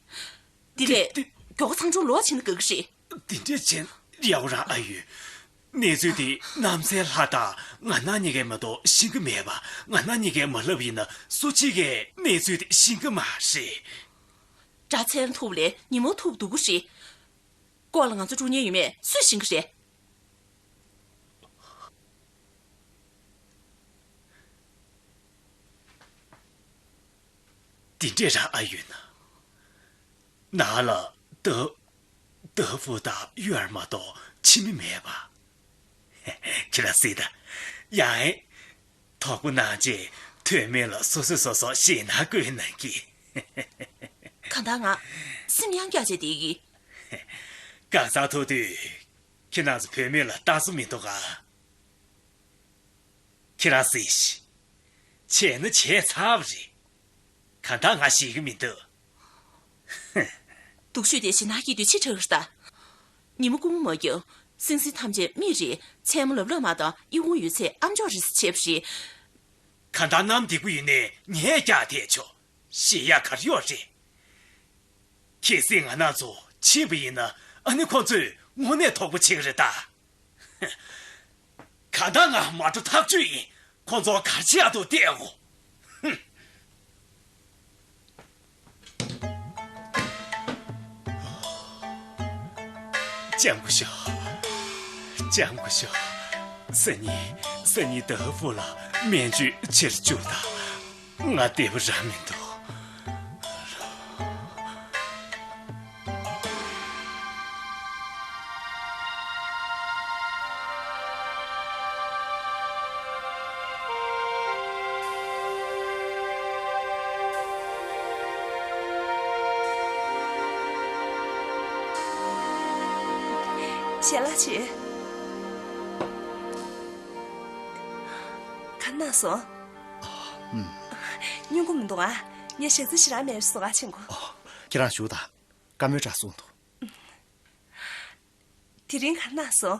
དེ་ལས་དེ་མགྱོགས་པོ་ཚང་ཆུང་ལོག་ཕྱིན་ན་དགའ་གི་རེད། དེ་འདྲས་བྱས་ན་ཡག་པོ་རང་ཨ་ཡོད། གནས་ཚུལ་དེ་གནམ་སའི་ལྷ་དང་ང་རང་གཉིས་ཀས་མ་གཏོགས་ཤེས་ཀྱི་མེད་པ། ང་རང་གཉིས་ཀས་མ་ལབ་ཡིན་ན་སུ་གཅིག་གིས་གནས་ཚུལ་དེ་ཤེས་ཀྱི་མ་རེད། སྒྲ་ཚན་ཐུབ་ལས་ཉིན་མོ་ཐུབ་སྡུག་གི་རེད། སྐོར་ལ་ང་ཚོ་འགྲོ་མཁན་ཡོད་མེད་སུས་ཤེས་ཀྱི་རེད། དེ་འདྲས་རང་ཨ་ཡོད་ན། ནང་ལ་ད་ད་ཧྥུ་དང་ཡུལ་མ་གཏོགས་ཕྱི་མི་མེད་པ། ཁྱེད་རང་གཟིགས་དང་། ཡང་ཨེ། དོགས་པ་གནང་རྗེས་དོན་མེད་ལ་སོ་སོས་སོ་སོར་ཞེད་སྣང་སྐུལ་གནང་གི། གང་ལྟར་ང་སེམས་ཡང་བསྐྱར་བྱས་བསྡད་ཀྱི། གང་ཟག་ཐུག་དུས་ཁྱེད་རང་ཚོ་བུད་མེད་ལ་ལྟ་ས་མི་འདུག་ག་ཁྱེད་རང་གཟིགས་ཤིག་བྱས་ན་བྱས་ཚར་བ་རེད། གང་ལྟར་ང་ཞེད་ཀྱི་མི་འདུག་སྡུག་ཤོས་དེ་ཞེད་སྣང་སྐྱེས་དུས་ཕྱི་དྲགས་རེད་ད། ཉིན་མོ་སྐུ་ངོ་མ་ཀྱང་སེང་སེང་ཐམས་ཅད་མི་རེད། མཚན་མོ་ལབ་ལབ་མ་དང་ཨི་ཁུང་ཡོད་ཚད་ཨམ་ཅོག་རེད་ཟེར་བྱས་པ་རེད། གང་ལྟར་གནམ་བདེ་པོ་ཡིན་ནའི་ངས་རྒྱག་ཐེ་ཆོག་ཞེད་ཡག་ག་རེ་ཡོད་རེད། གལ་སྲིད་ང་རང་ཚོ་ཕྱིན་པ་ཡིན་ན་ཨ་ནི་ཁོ་ཚོས་དངོས་གནས་དོགས་པ་བྱེད་ཀྱི་རེད་ད། གང་ལྟར་ང་མ་འགྲོ་ཐག་ཆོད་ཡིན། ཁོ་ཚོ་ག་རེ་བྱེད་ཡག་འདུག་བལྟས་འོ། ཧུམ། ལྕམ་སྐུ་ཞབས། ལྕམ་སྐུ་ཞབས། སང་ཉིན་སང་ཉིན་ད་ཧྥུ་ལ་སྨན་བཅོས་བྱེད་རྒྱུ་དང་། ང་བདེ་པོ་རང་མི་འདུག་ཞལ་ལག་མཆོད། ག་ན་སོང་། ཨ། ཨུམ། སྙུང་གི་མི་འདུག་ཨ། ངས་ཞག་རྩི་ཞེ་དྲག་མེད་པ་བཟོ་ག་ཕྱིན་གོ། ཨ། ཁྱེད་རང་བཞུགས་དང་། བཀའ་མོལ་འདྲ་གསུངས་འདུག་དེ་རིང་ག་ན་སོང་།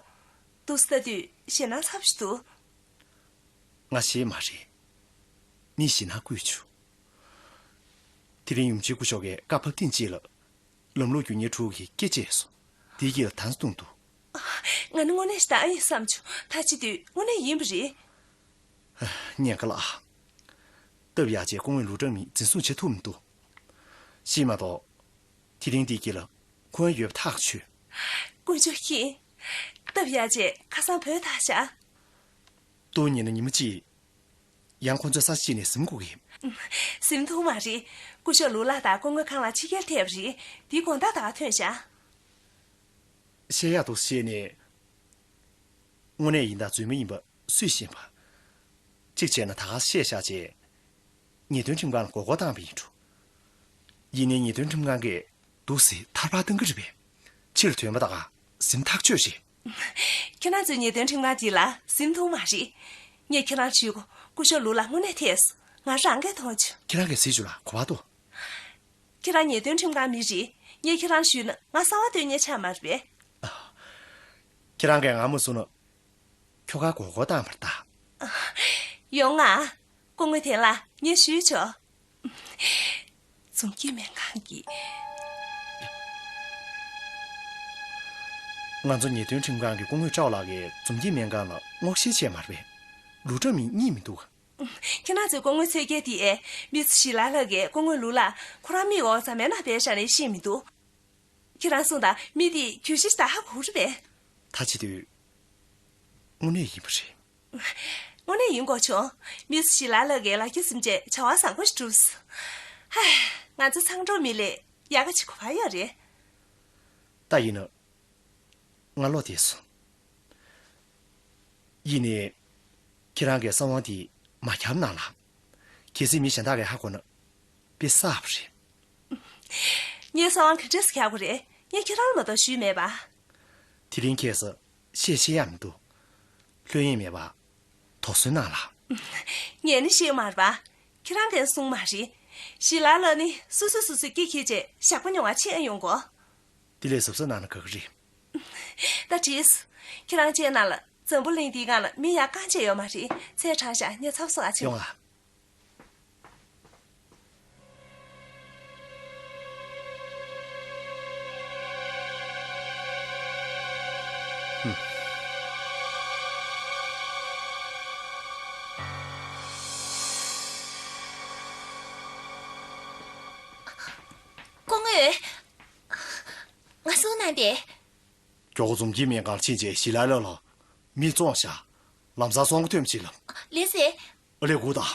འདུག་སེ་ལྟ་དུས་ཞེད་སྣང་ཚ་པོ་ཞིག་འདུག་ང་ཞེད་མ་རེད། མིས་ཞེད་སྣང་བསྐུལ་བྱུང་། དེ་རིང་ཡུམ་ཆེན་སྐུ་ཞབས་ཀྱིས་བཀའ་ཕབ་ཐེངས་གཅིག་ལ། ལམ་ལུགས་རྒྱུ་གཉེར་དྲུག་གི་སྐེ་བཅད་སོང་། དེའི་དཀྱིལ་ལ་དམ་བཟུང་འདུག་ང་ནི་དངོས་གནས་ཞེ་དྲག་ཨ་ཡིན་བསམ་བྱུང་། ད་བྱེད་དུས་དངོས་གནས་ཡིན་པ་རེད། ཉེན་ཁ་ལ། སྟབས་ཡག་བྱས་སྐུ་ངོ་ལུའུ་ཀྲང་མིང་འཛིན་བཟུང་བྱེད་ཐུབ་མི་འདུག་ཞེས་མ་གཏོགས། དེ་རིང་འདིའི་དཀྱིལ་ལ་ཁོང་ཡོད་པ་ཐག་ཆོད། དཀོན་མཆོག་མཁྱེན། སྟབས་ཡག་བྱས་ཁ་སང་བོད་ཐག་བཞག་ཏོག་ཉིན་ན་ཉི་མ་གཅིག་ཡང་ཁོ་ཚོའི་ས་གཞི་ནས་གཟིམ་དགོས་ཀྱི། གཟིམ་ཐུབ་མ་རེད། སྐུ་ཞབས་ལུའུ་ལགས་དང་སྐུ་ངོ་ཁང་ལ་ཕྱི་རྒྱལ་ཐེབས་རེད། དེའི་དགོང་དག་ད་ག་ཐོན་བཞག་བཤད་ཡག་འདུག་བཤད་ནས། དངོས་གནས་ཡིན་དང་རྫུན་མ་ཡིན་པ་སུས་ཤེས་པ། གཅིག་བྱས་ན་ད་ག་བཤད་བཞག་བྱས། ཉེས་དོན་ཁྲིམས་ཁང་ལ་མགོ་སྐོར་བཏང་བ་ཡིན་འགྲོ། ཡིན་ནའི་ཉེས་དོན་ཁྲིམས་ཁང་གིས་འདུག་སེ་ཐར་པ་གཏང་གི་རེད་པས། ཕྱིར་ཐོན་པ་ད་ག་གཟིམ་ཐག་ཆོད་རེད། ཁྱེད་རང་ཚོའི་ཉེས་དོན་ཁྲིམས་ཁང་འདི་ལ་གཟིམ་ཐུབ་མ་རེད། ངས་ཁྱེད་རང་ཞུས་གོ། སྐུ་ཞབས་ལུའུ་ལགས་དངོས་གནས་ཐད་སོང་། ང་རང་གིས་མཐོང་བྱུང་། ཁྱེད་རང་གིས་གཟིགས་བྱུང་ལ་གོ་བ་འདུག་ཁྱེད་རང་ཉེས་དོན་ཁྲིམས་ཁང་མི་རེད། ངས་ཁྱེད་རང་ཞུས་ན་ང་གསང་བ་སྟོན་མཁན་ཆགས་མ་རེད་པས། ཁྱེད་རང་གིས་ང་མ་བཟུང་ན་ཁྱོ་ག་མགོ་སྐོར་བཏང་བར་ད། ཡོང་ང་། སྐུ་ངོ་དེ་ལ་ངས་ཞུས་ཆོག་འཛོམས་སྐྱིད་སྨན་ཁང་གི། ང་ཚོ་ཉེས་དོན་ཁྲིམས་ཁང་གི་སྐུ་ངོ་ཀྲའོ་ལགས་ཀྱིས་འཛོམས་སྐྱིད་སྨན་ཁང་ལ་སྔོག་བཤེར་བྱས་མ་རེད་པས། ལུའུ་ཀྲང་མིང་རྙེད་མི་འདུག་ཁྱེད་རང་ཚོའི་སྐུ་ངོ་ཚོས་སྐད་དེ་མི་ཚོ་ཞི་ལ་ལགས་ཀྱིས་སྐུ་ངོ་ལུའུ་ལགས་ཁོ་རང་མིག་འོག་རྫ་མའི་ནང་སྦས་བཞག་ནས་ཤེས་མི་འདུག་ཁྱེད་རང་གསུངས་དང་མི་དེས་གྱོད་གཞི་ཞིག་ད་ཧ་གོ་རེད་པས། ད་བྱེད་དུས་དངོས་གནས་ཡིན་པ་རེད། དངོས་གནས་ཡིན་དགོས་བྱུང་། མི་ཚོ་ཞི་ལ་ལགས་ཀྱིས་ལག་ཁྱེར་ཟིན་རྗེས་བྱ་བ་བཟང་པོ་ཞིག་བསྒྲུབས། ཧའི། ང་ཚོ་མཚང་འབྲོག་མི་ལས་ཡག་ག་ཅིག་གོ་བ་ཡོད་རེད། ད་ཡིན་ན། ང་བློ་བདེ་སོང་། ཡིན་ནའི། ཁྱེད་རང་གིས་གསང་བ་འདི་མ་ཁྱབ་གནང་ལ། གལ་སྲིད་མི་གཞན་དག་གིས་ཧ་གོ་ན། དཔེ་བསགས་པ་རེད། ངས་གསང་བ་ག་འདྲས་སེ་ཁྱབ་དགོས་རེད། ངས་ཁྱེད་རང་ལ་མ་གཏོགས་ཞུས་མེད་པ། དེ་རིང་ཁྱེད་ཚོ་བཤད་ཤེས་ཡག་མི་འདུག་ལྷོད་གཡེང་མེད་པ། དོགས་ཟོན་གནང་ལ། ངས་ནི་ཤེས་མ་རེད་པ། ཁྱེད་རང་གིས་གསུངས་མ་རེད། ཞི་ལ་ལགས་ནི་སོ་སོས་སོ་སོའི་སྐེ་འཁྱེར་བྱས་ཞག་པོ་ཉོ་བར་ཕྱིན་ཡོང་གོ། དེ་ལས་གཟབ་གཟབ་གནང་ན་དགའ་གི་རེད། ད་བྲིས། ཁྱེད་རང་བྱས་ན་ལ། འཛམ་བུ་གླིང་འདིའི་སྒང་ལ་མི་ཡང་རྐང་རྗེས་ཡོད་མ་རེད། ཚེ་དྲང་ཤག་ངས་ཚབ་སོ་ཨ་ཆེ། ཡོང་ཨ། སྐུ་ངོ། ང་སུ་ན་དེ། མགྱོགས་པོ་འཛོམས་སྐྱིད་སྨན་ཁང་ལ་ཕྱིན་རྗེས་ཞི་ལའི་ལག་ལ་མི་བཙོངས་ཤག་ལམ་སང་སྲོག་ཐོན་པ་ཅིག་ལབ། ལགས་སེ། ཨ་ལས་སྒུག་དང་།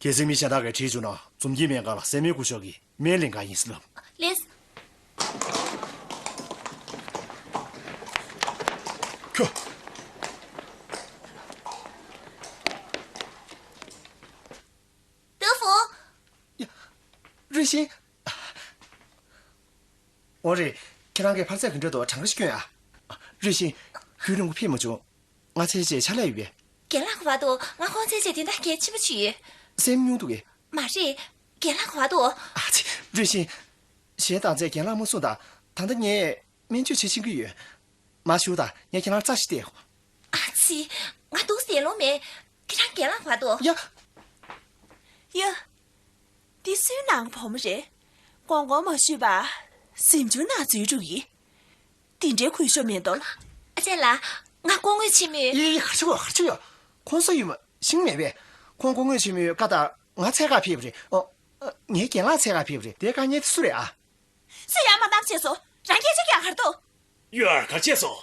གལ་སྲིད་མི་གཞན་དག་གིས་དྲིས་བྱུང་ན་འཛོམས་སྐྱིད་སྨན་ཁང་ལ་སྲས་མོའི་སྐུ་ཞབས་ཀྱིས་སྨན་ལེན་ག་ཡིན་ཟེར་ལབ། ལགས། ཁྱོ། ཏུ་ཧྥུ། ཡ། རུས་ཤིན། འོ་རེད། ཁྱེད་རང་གིས་ཕར་ཚད་ག་འདྲ་འདུག་གྲངས་ཀ་ཞིག་སྐྱོན་ཨ། རུས་ཤིན། རྒྱུན་རིང་པོ་ཕེབས་མ་བྱུང་། ང་ཚེ་ཆེ་ཕྱག་ལས་ཡོད་པས། རྒན་ལགས་ག་པར་འདུག་ང་ཁོང་ཚེ་ཆེ་དོན་དག་གལ་ཆེན་པོ་ཞིག་ཡོད། སེམས་ཉུང་འདུག་གས། མ་རེད། རྒན་ལགས་ག་པར་འདུག་ཨ་ཙི། རུས་ཤིན། གཞས་བཏང་ཚད་རྒན་ལགས་མ་གསུངས་དང་། ད་ལྟ་ངས་སྨན་བཅོས་བྱེད་ཤེས་ཀྱི་ཡོད། མར་བཞུགས་དང་། ངས་ཁྱེད་རང་རྩ་ཞིག་སྟེར། ཨ་ཙི། ང་འདུག་ཟེར་ལོང་མེད། ཁྱེད་རང་རྒན་ལགས་ག་པར་འདུག་ཡ། ཡ། འདི་སུའི་ནང་བུ་མོ་རེད། དགོངས་དགོངས་མ་ཞུས་པ། གཟིམ་ཆུང་ནང་འཛུལ་འགྲོ་གི། འདི་འདྲའི་གུས་ཞབས་མེད་དོ། ཨ་ཅེ་ལགས། ང་སྐུ་ངོ་ཆེན་མོས། ཡེ་ཡེ། ག་རེ་བྱེད་ཀྱི་ཡོད། ག་རེ་བྱེད་ཀྱི་ཡོད། ཁོང་སུ་ཡིན་པ་ཤེས་ཀྱི་མེད་པས། ཁོང་སྐུ་ངོ་ཆེན་མོའི་བཀའ་ལྟར་ང་འཚོལ་གར་ཕེབས་པ་རེད། ཨོ། ངའི་རྒན་ལགས་འཚོལ་གར་ཕེབས་པ་རེད། དེ་དཀའ་ངལ་དེ་སུ་རེད་ཨ། སུས་ཡང་མ་བཏང་བྱས་སོ། རང་སྐད་ཆ་རྒྱག་གར་འདུག་ཡོ་ཨར་ག་བྱས་སོ།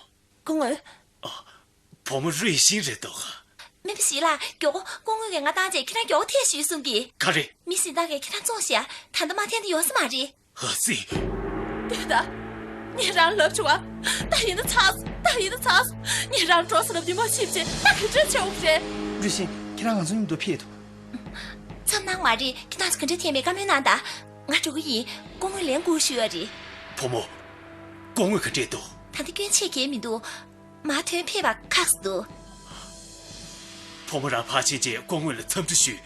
སྐུ་ངོ། ཨ། བུ་མོ་རུས་ཤིན་རེད་འདུག་སྨན་པ་ཞིག་ལ་མགྱོགས་པོ་སྐུ་ངོ་གིས་ང་བཏང་རྗེས་ཁྱེད་རང་མགྱོགས་པོ་ཐད་ཞུས་གསུང་གི། ག་རེ། མི་གཞན་དག་གིས་ཁྱེད་རང་བཙོངས་ཤག་ད་ལྟ་མ་འཐེན་ན་ཡོང་ས་མ་རེད། ཨ་ཙི། ལྟོས་དང་། ངས་རང་ལབ་བྱུང་བ། ད་ཡིན་ན་ཚར་སོང་། ད་ཡིན་ན་ཚར་སོང་། ངས་རང་འགྲོ་ཟེར་ལབ་དུས་མ་ཤེས་བྱས་ད་ག་འདྲ་བྱས་འོང་རེད། རུས་ཤིན། ཁྱེད་རང་ང་ཚོ་མཉམ་དུ་ཕེབས་དང་། མཚམས་ནང་མ་རེད། ཁྱེད་རང་ཚོ་ག་འདྲ་འཐེན་མེད་བཀའ་མོལ་གནང་དང་། ང་འགྲོ་གི་ཡིན། སྐུ་ངོས་ལན་དགོས་ཞུ་ཡ་རེད། བུ་མོ། སྐུ་ངོས་ག་འདྲས་འདུག་ད་ལྟ་སྐྱོན་ཆེ་གང་ཡང་མི་འདུག་མར་ཐོན་ཕེབས་པ་ཁག་ཅིག་འདུག་བུ་མོ་རང་ཕར་ཕྱིན་རྗེས་སྐུ་ངོ་ལ་འཚམས་འདྲི་ཞུས།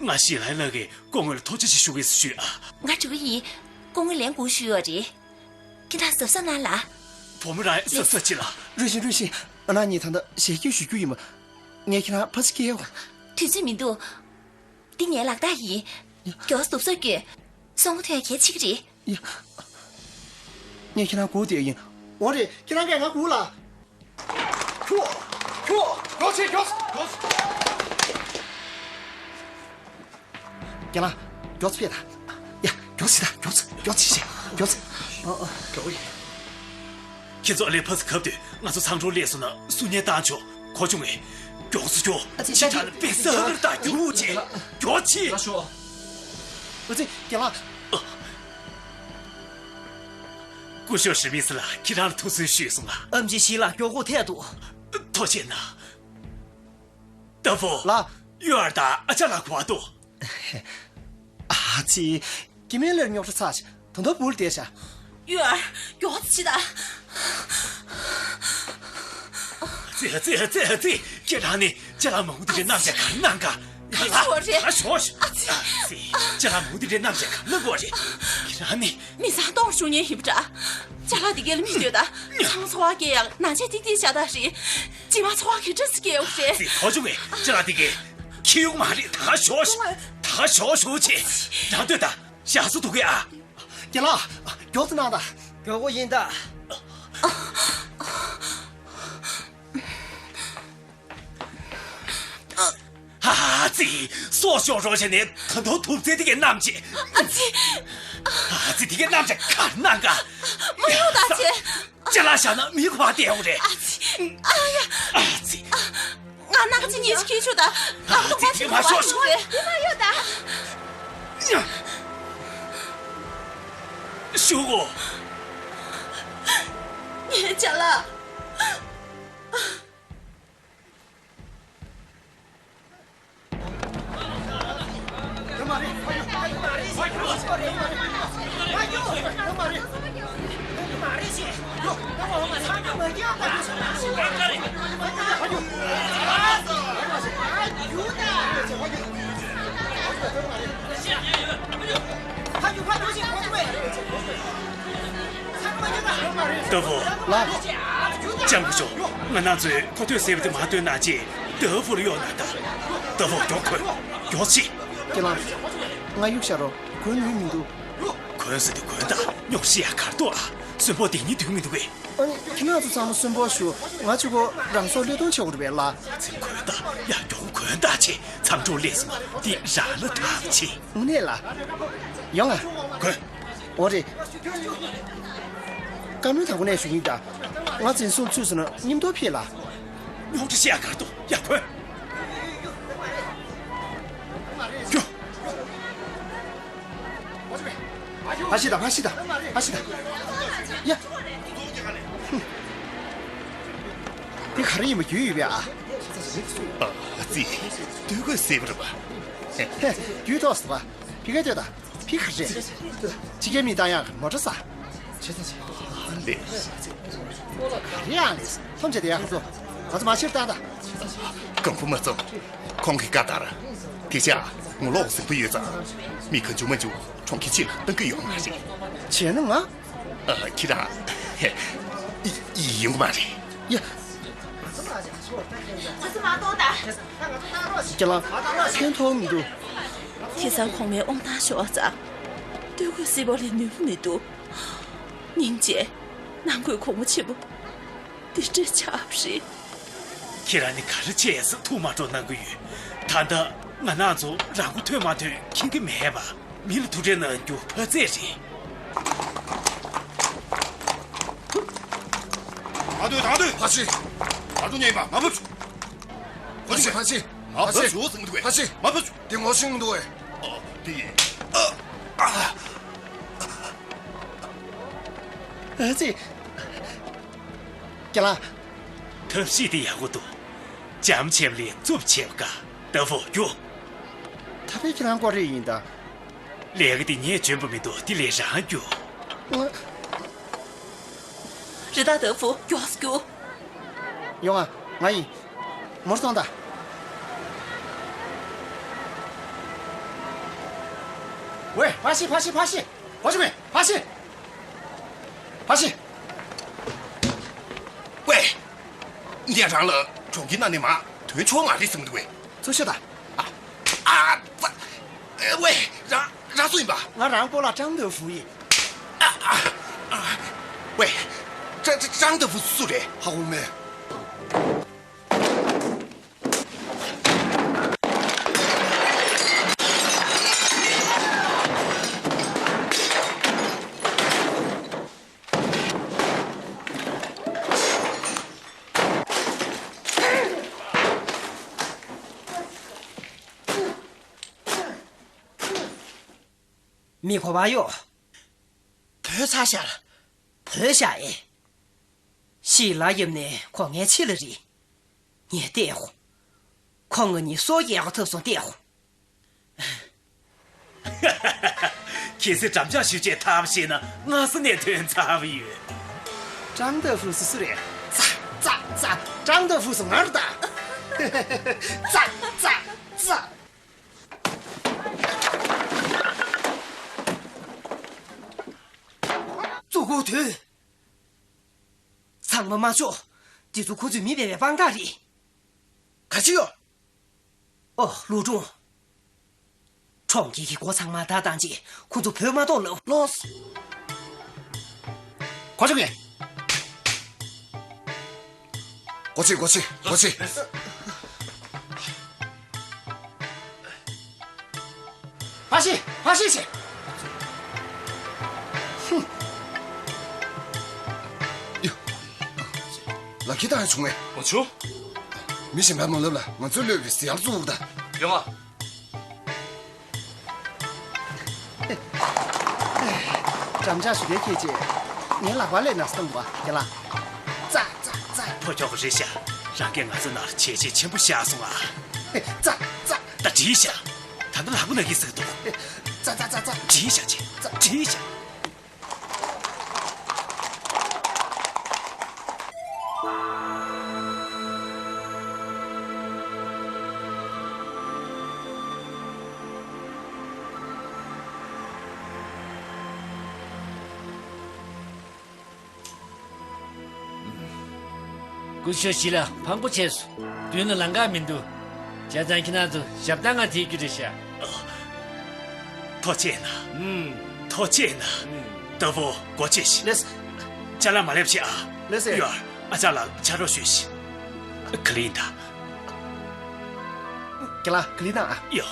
ང་ཞི་ལའི་ལགས་ཀྱིས་སྐུ་ངོ་ལ་ཐུགས་རྗེ་ཆེ་ཞུ་གི་ཡིན་ཟེར་ཞུས་ཨ། ང་འགྲོ་གི་ཡིན། སྐུ་ངོས་ལན་དགོས་ཞུ་ཡོད་རེད། ཁྱེད་རང་གཟབ་གཟབ་གནང་ལ། བུ་མོ་རང་གཟབ་གཟབ་བྱེད་ལ། རུས་ཤིན། རུས་ཤིན། ང་རང་གཉིས་ད་ལྟ་ཞལ་རྒྱུན་ཞུ་རྒྱུ་ཡིན་པ། ངས་ཁྱེད་རང་ཕར་ཚུར་སྐྱེལ་ཡོང་། དུས་ཚོད་མི་འདུག་འདི་ངའི་ལག་རྟགས་ཡིན། མགྱོགས་སུ་དུག་སོགས་སྐྱོན། སྲུང་མ་ཐོན་གལ་ཆེ་གི་རེད། ཡ། ངས་ཁྱེད་རང་སྒུག་བསྡད་ཡིན། འོ་རེད། ཁྱེད་རང་གིས་ང་སྒུག་ལ། ཁྱོ། ཁྱོ། མགྱོགས་བྱེད། མགྱོགས། མགྱོགས། རྒན་ལགས། མགྱོགས་ཕེབས་དང་། ཡ། མགྱོགས་བྱེད་དང་། མགྱོགས། མགྱོགས་བྱེད། མགྱོགས། ཨ། ཨ། མགྱོགས་ཡིན། ཁྱེད་ཚོ་ཨ་ལས་ཕར་ཚུར་ཁབ་སྟེ་ང་ཚོ་ཚང་འགྲོ་སླེབས་སོང་ན་སུ་ཉན་བཏང་ཆོག་གོ་བྱུང་ངས། མགྱོགས་སུ་མགྱོགས། ཨ་ཙི། ཕྱི་དྲགས་ལ་དཔེ་ས་ཧར་དང་རྒྱུག་བྱེད། མགྱོགས་བྱེད། ལ་ཤོག་ཨ་ཙི། རྒན་ལགས། སྐུ་ཞབས་ཧྲི་མི་སི་ལགས་ཁྱེད་རང་ལ་ཐུགས་གསོ་ཞུས་སོང་ལ། ཨེམ་ཆི་ཞི་ལགས་མགྱོགས་པོ་ཐད་དོ། ཐུགས་རྗེ་གནང་། ཏ་ཕོ། ལགས། ཡུ་ཨར་དང་ཨ་ཅག་ལགས་ག་པར་འདུག་ཨ་ཙི། སྐྱེ་དམན་ལ་རྙོག་དྲ་ཚ་ཞིག་ད་དུང་བུ་ལ་བསྡད་ཤག་ཡུ་ཨར། མགྱོགས་ཙམ་བྱེད་དང་། ཙི་ཙི་ཙི་ཙི། ཁྱེད་རང་ནི་ཅ་ལག་མང་པོ་དེ་འདྲ་བསྣམས་བྱས་ག་རེ་གནང་ག་ང་ལ་ད་ཤོག་ཤོག་ཨ་ཙི། ཨ་ཙི། ཅ་ལག་མང་པོ་དེ་འདྲ་བསྣམས་བྱས་ག་རེ་གནང་ག་རེད། ཁྱེད་རང་ནི། མི་ཚང་གཏོར་བཅུག་མཁན་ཡིན་པ་འདྲ། ཅ་ལག་དེ་གའི་ལ་མི་ལྟོས་དང་། ཚང་མ་ཚོར་བ་སྐྱེ་ཡག་ནང་ཆས་ཏིག་ཏིག་བཞག་དང་རེད། རྗེས་མ་ཚོར་བ་ག་འདྲ་སེ་སྐྱེ་ཡོང་རེད། ཙི། ཐོ་ཆུང་ངས་ཅ་ལག་དེ་གའི་ཁྱེར་ཡོང་མ་རེད། ད་ཤོག་ད་ཤོག་ཤོག་ཅེས་རང་ལྟོས་དང་། ཞག་སུ་འདུག་གས་ཨ། རྒན་ལགས། མགྱོགས་ཙམ་གནང་དང་། མགྱོགས་པོ་ཡིན་ད། ཨ་ཙི། སྲོག་ཤོར་རོགས་བྱས་ནས་ད་དུང་ཐུབ་ཚད་དེ་གའི་བསྣམས་བྱས། ཨ་ཙི། ཨ་ཙི། དེ་གའི་བསྣམས་བྱས་ག་རེ་གནང་ག་མ་ཡོང་ད་ཙི། ཅ་ལག་བཞག་ན་མི་ཁོ་བ་བསྡད་ཡོང་རེད། ཨ་ཙི། ཨ་ཡ། ཨ་ཙི། ང་ནག་ཅི་ཉེས་ཅི་ཁྱི་ཆུ་ད། ཨ་ཙི། དེ་མ་ཤོག་ཤོག་དེ་མ་ཡོད་ད། ཤོག་གོ་ངའི་ཅ་ལག་ཏ་ཕོ། ལགས། ལྕམ་སྐུ་ཞབས། ང་རང་ཚོས་ཁོ་ཐོས་སྲིད་པ་དེ་མ་ཐོན་ན་ཅེས་ཏཱ་ཧྥུ་ལ་གཡོག་གནང་དང་། ཏཱ་ཧྥུ། མགྱོགས་ཁོ། མགྱོགས་ཆེ། ཁྱེད་རང་། ང་གཡུག་བཞག་རོགས། གོན་ནུས་མི་འདུག་གོན་ཟེར་དུས་གོན་དང་། སྙུང་གཞི་ཡ་གར་འདུག་ཨ། གསོན་པོ་དེ་གཉིས་འདུག་མི་འདུག་གས། ཨ་ནི་ཁྱེད་རང་ཚོ་ཚང་མ་གསོན་པོ་བཞུགས། ང་གཅིག་པོ་རང་སྲོག་བློས་གཏོང་བྱེད་དགོས་རེད་པས་ལགས། ཚེ་གོན་དང་། ཡ། མགྱོགས་གོན་དང་ཅེས། མཚམས་འཁྲུག་སླེབས་སོང་། དེ་རང་ལ་ཐག་ཆད། དངོས་གནས་ལགས། ཡོང་ང་། གོན། འོ་རེད། བཀའ་མོལ་དང་པོ་ནས་ཞུ་གི་ཡིན་ད། ང་འཛིན་བཟུང་ཚུད་སོང་ན་མཉམ་དུ་ཕེབས་ལ། རྙོག་དྲ་བཤད་ཡ་གར་འདུག་ཡ། གོན། རྒྱུ། ཕར་ཤི་ད། ཕར་ཤི་ད། ཕར་ཤི་ད། ཡ། ཧུམ། དེ་ག་རེ་ཡིན་པ་རྒྱུས་ཡོད་པས་ཨ། ཨ་ཙི། སྟོད་གོས་སེར་པོ་རེད་པ། ཧེ། རྒྱུས་ཐོགས་སོང་པ། ཕི་ཁ་ལྟོས་དང་། ཕི་ཁ་རེད། ཕྱི་རྒྱལ་མི་བཏང་ཡག་མོ་ཊ་ཟ། ལེ། ག་རེ་ཡང་ལེ། ཐོམ་བྱས་དེ་ཡག་ཚོ། ང་ཚོ་མ་ཕྱིར་བཏང་ད། ཀོང་ཕུ་མ་ཚོ། ཁོང་གིས་བཀའ་ལྟར། དེ་ཆ་ངོ་ལོག་ཟིང་པོ་ཡོད་ཙང་། མི་གང་བྱུང་མ་བྱུང་གྲོང་ཁྱེར་ཕྱི་ལ་གཏང་གི་ཡོད་མ་རེད། བྱས་ན་ང་། ཨ། ཁྱེད་རང་། ཧེ། ཡི་ཡོང་གི་མ་རེད། ཡ། ང་ཚོ་མ་གཏོང་ད། ཁྱེད་རང་ཕན་ཐོགས་མི་འདུག་ཁྱེད་ཚང་གོང་མའི་དབང་ཐང་ཤོར་ཙང་། སྟོད་གོས་སེར་པོ་ལས་ནུས་པ་མི་འདུག་སྙིང་རྗེ། ནང་ཁུལ་གོང་མོ་ཆེན་པོ། འདི་འདྲ་ཆགས་པ་རེད། ཁྱེད་རང་ནི་ག་རེ་བྱས་ཟེར་ཐུགས་མ་སྤྲོ་གནང་གི་ཡོད། ད་ལྟ་ང་རང་ཚོ་རང་མགོ་ཐོན་མ་ཐོན་མཁྱེན་གྱི་མེད་པ། མི་ལ་ཐུག་འཕྲད་གནང་རྒྱུ་ཕར་ཚད་རེད། ད་དུས་ད་དུས། ཕ་ཤི། ད་དུ་ཉན་པ་མ་བུ། ཕ་ཤི། ཕ་ཤི། མ་བུ་ཞུ་ཟིན་འདུག་གས། ཕ་ཤི། མ་བུ། དེ་ངོ་ཤེས་འདུག་གས། ཨ། དེ་ཡིན། ཨ་ཙི། ཀྱ་ལ། ཐབས་ཤེས་དེ་ཡག་པོ་འདུག་ལྕམ་ཆེན་ལས་རྩུབ་བྱེད་པ་དཀའ། ཏ་ཧྥུ་རྒྱུགས། ད་ཕན་ཁྱེད་རང་སྐོར་རེ་ཡིན་ད། ལས་ཀ་དེ་ངས་འཇོན་པོ་མི་འདུག་དེ་ལས་རང་རྒྱུགས། ང་། རེད་ད་ཏ་ཧྥུ་མགྱོགས་སུ་རྒྱུགས། ཡོང་ང་། ང་ཡིན། མོར་སོང་ད། ཝེ། ཕ་ཤི། ཕ་ཤི། ཕ་ཤི། ཕ་ཤི། ཕ་ཤི། ཝེ། ངས་རང་ལ་གྲོང་ཁྱེར་ནང་ནས་མར་ཐོན་ཆོག་མ་རེད་ཟེར་གྱི་འདུག་ཝེ། ཚུར་ཤོག་ད། ཨ། ཨ་ཙ། ཝེ། རང་རང་སུ་ཡིན་པ། ང་རང་སྤོ་ལགས་ཀྲང་ཏེ་ཧྥུ་ཡིན། ཨ། ཨ། ཝེ། ཀྲང་ཀྲང་ཀྲང་ཏེ་ཧྥུ་སུ་རེད། ཧ་གོ་མེད། མི་གོ་བ་ཡོ། བོད་ཚ་ཤར། བོད་ཤ་ཨེ། ཤི་ལ་ཡབ་ནས་ཁོ་ངའི་ཆེ་ལ་རེད། ངས་བལྟས་ཧོ། ཁོ་ང་གཉིས་སོ་རྒྱག་ག་ཐུབ་སོང་བལྟས་ཧོ། ཁྱེད་ཚོས་འགྲམ་ལྕག་གཞུ་བྱས་ཐབས་བྱས་ན་སྔ་ས་ནས་ཐོན་ཚར་བ་ཡོད། ཀྲང་ཏེ་ཧྥུ་སུ་སུ་རེད། ཙ་ཙ་ཙ། ཀྲང་ཏེ་ཧྥུ་སུ་ངར་ད། ཙ་ཙ་ཙ། གཙོ་བོ་དོན། ཚང་མ་མ་ཆོག་འདི་ཚོ་ཁོ་ཚོས་མི་སྤེལ་བའི་དཔང་རྟགས་རེད། ག་ཅི་ཡོད། ཨོ། ལུའུ་ཀྲུང་། གྲོང་ཁྱེར་གྱི་སྒོ་ཚང་མ་བརྡ་བཏང་རྗེས་ཁོ་ཚོ་བོད་མ་གཏོང་ལབ། ལོས། གོ་ཆོག་གི། གོ་ཆེ། གོ་ཆེ། གོ་ཆེ། ཕ་ཤི། ཕ་ཤི་ཤི། ཧུམ། ཡོ། ལག་ཁྱེར་བཏང་ཡ་བྱུང་ངས། འོ་བྱུང་། མི་གཞན་པ་མ་ལབ་ལ་ང་ཚོའི་བློས་རེ་ཟི་ཡར་བཙུགས་ད། ཡོང་ང་། འགྲམ་ལྕག་ཞུ་དེ་ཁྱེད་ཀྱིས་ངའི་ལག་པ་ལས་ན་སྟོང་བ་དེ་ལ། ཙ་ཙ་ཙ། ཕོ་ཁྱོ་ག་རེད་ཤག་རང་གིས་ང་ཚོ་ནང་ལ་བྱས་རྗེས་ཆེན་པོ་བཞག་སོང་ཨ། ཙ་ཙ། ད་འགྲིག་ཤག་ད་ལྟ་ལག་པ་ན་གི་ཟེར་འདུག་ཙ་ཙ་ཙ་ཙ། འགྲིག་ཤག་ཅེ། ཙ། འགྲིག་ཤག་སྐུ་ཞབས་ཞི་ལ་ཕངས་པོ་ཆེ་སོང་། མདུན་ལ་ལམ་ཁ་མི་འདུག་བྱས་ཙང་ཁྱེད་རང་ཚོ་ཞབས་ཐང་ང་དེད་རྒྱུ་རེད་ཤག་ཐུགས་རྗེ་གནང་། ཨུམ། ཐུགས་རྗེ་གནང་། ཨུམ། ད་བུ་སྒོ་ཕྱེས་ཤིག་ལགས་སོ། ཅ་ལག་མ་སླེབས་ཤིག་ཨ། ལགས་སོ། ཡོར། ཨ་ཅག་ལ་ཕྱག་རོགས་ཞུས་ཤིག་ག་ལེར་ཡིན་ད། རྒན་ལགས་ག་ལེར་གནང་ཨ། ཡོ།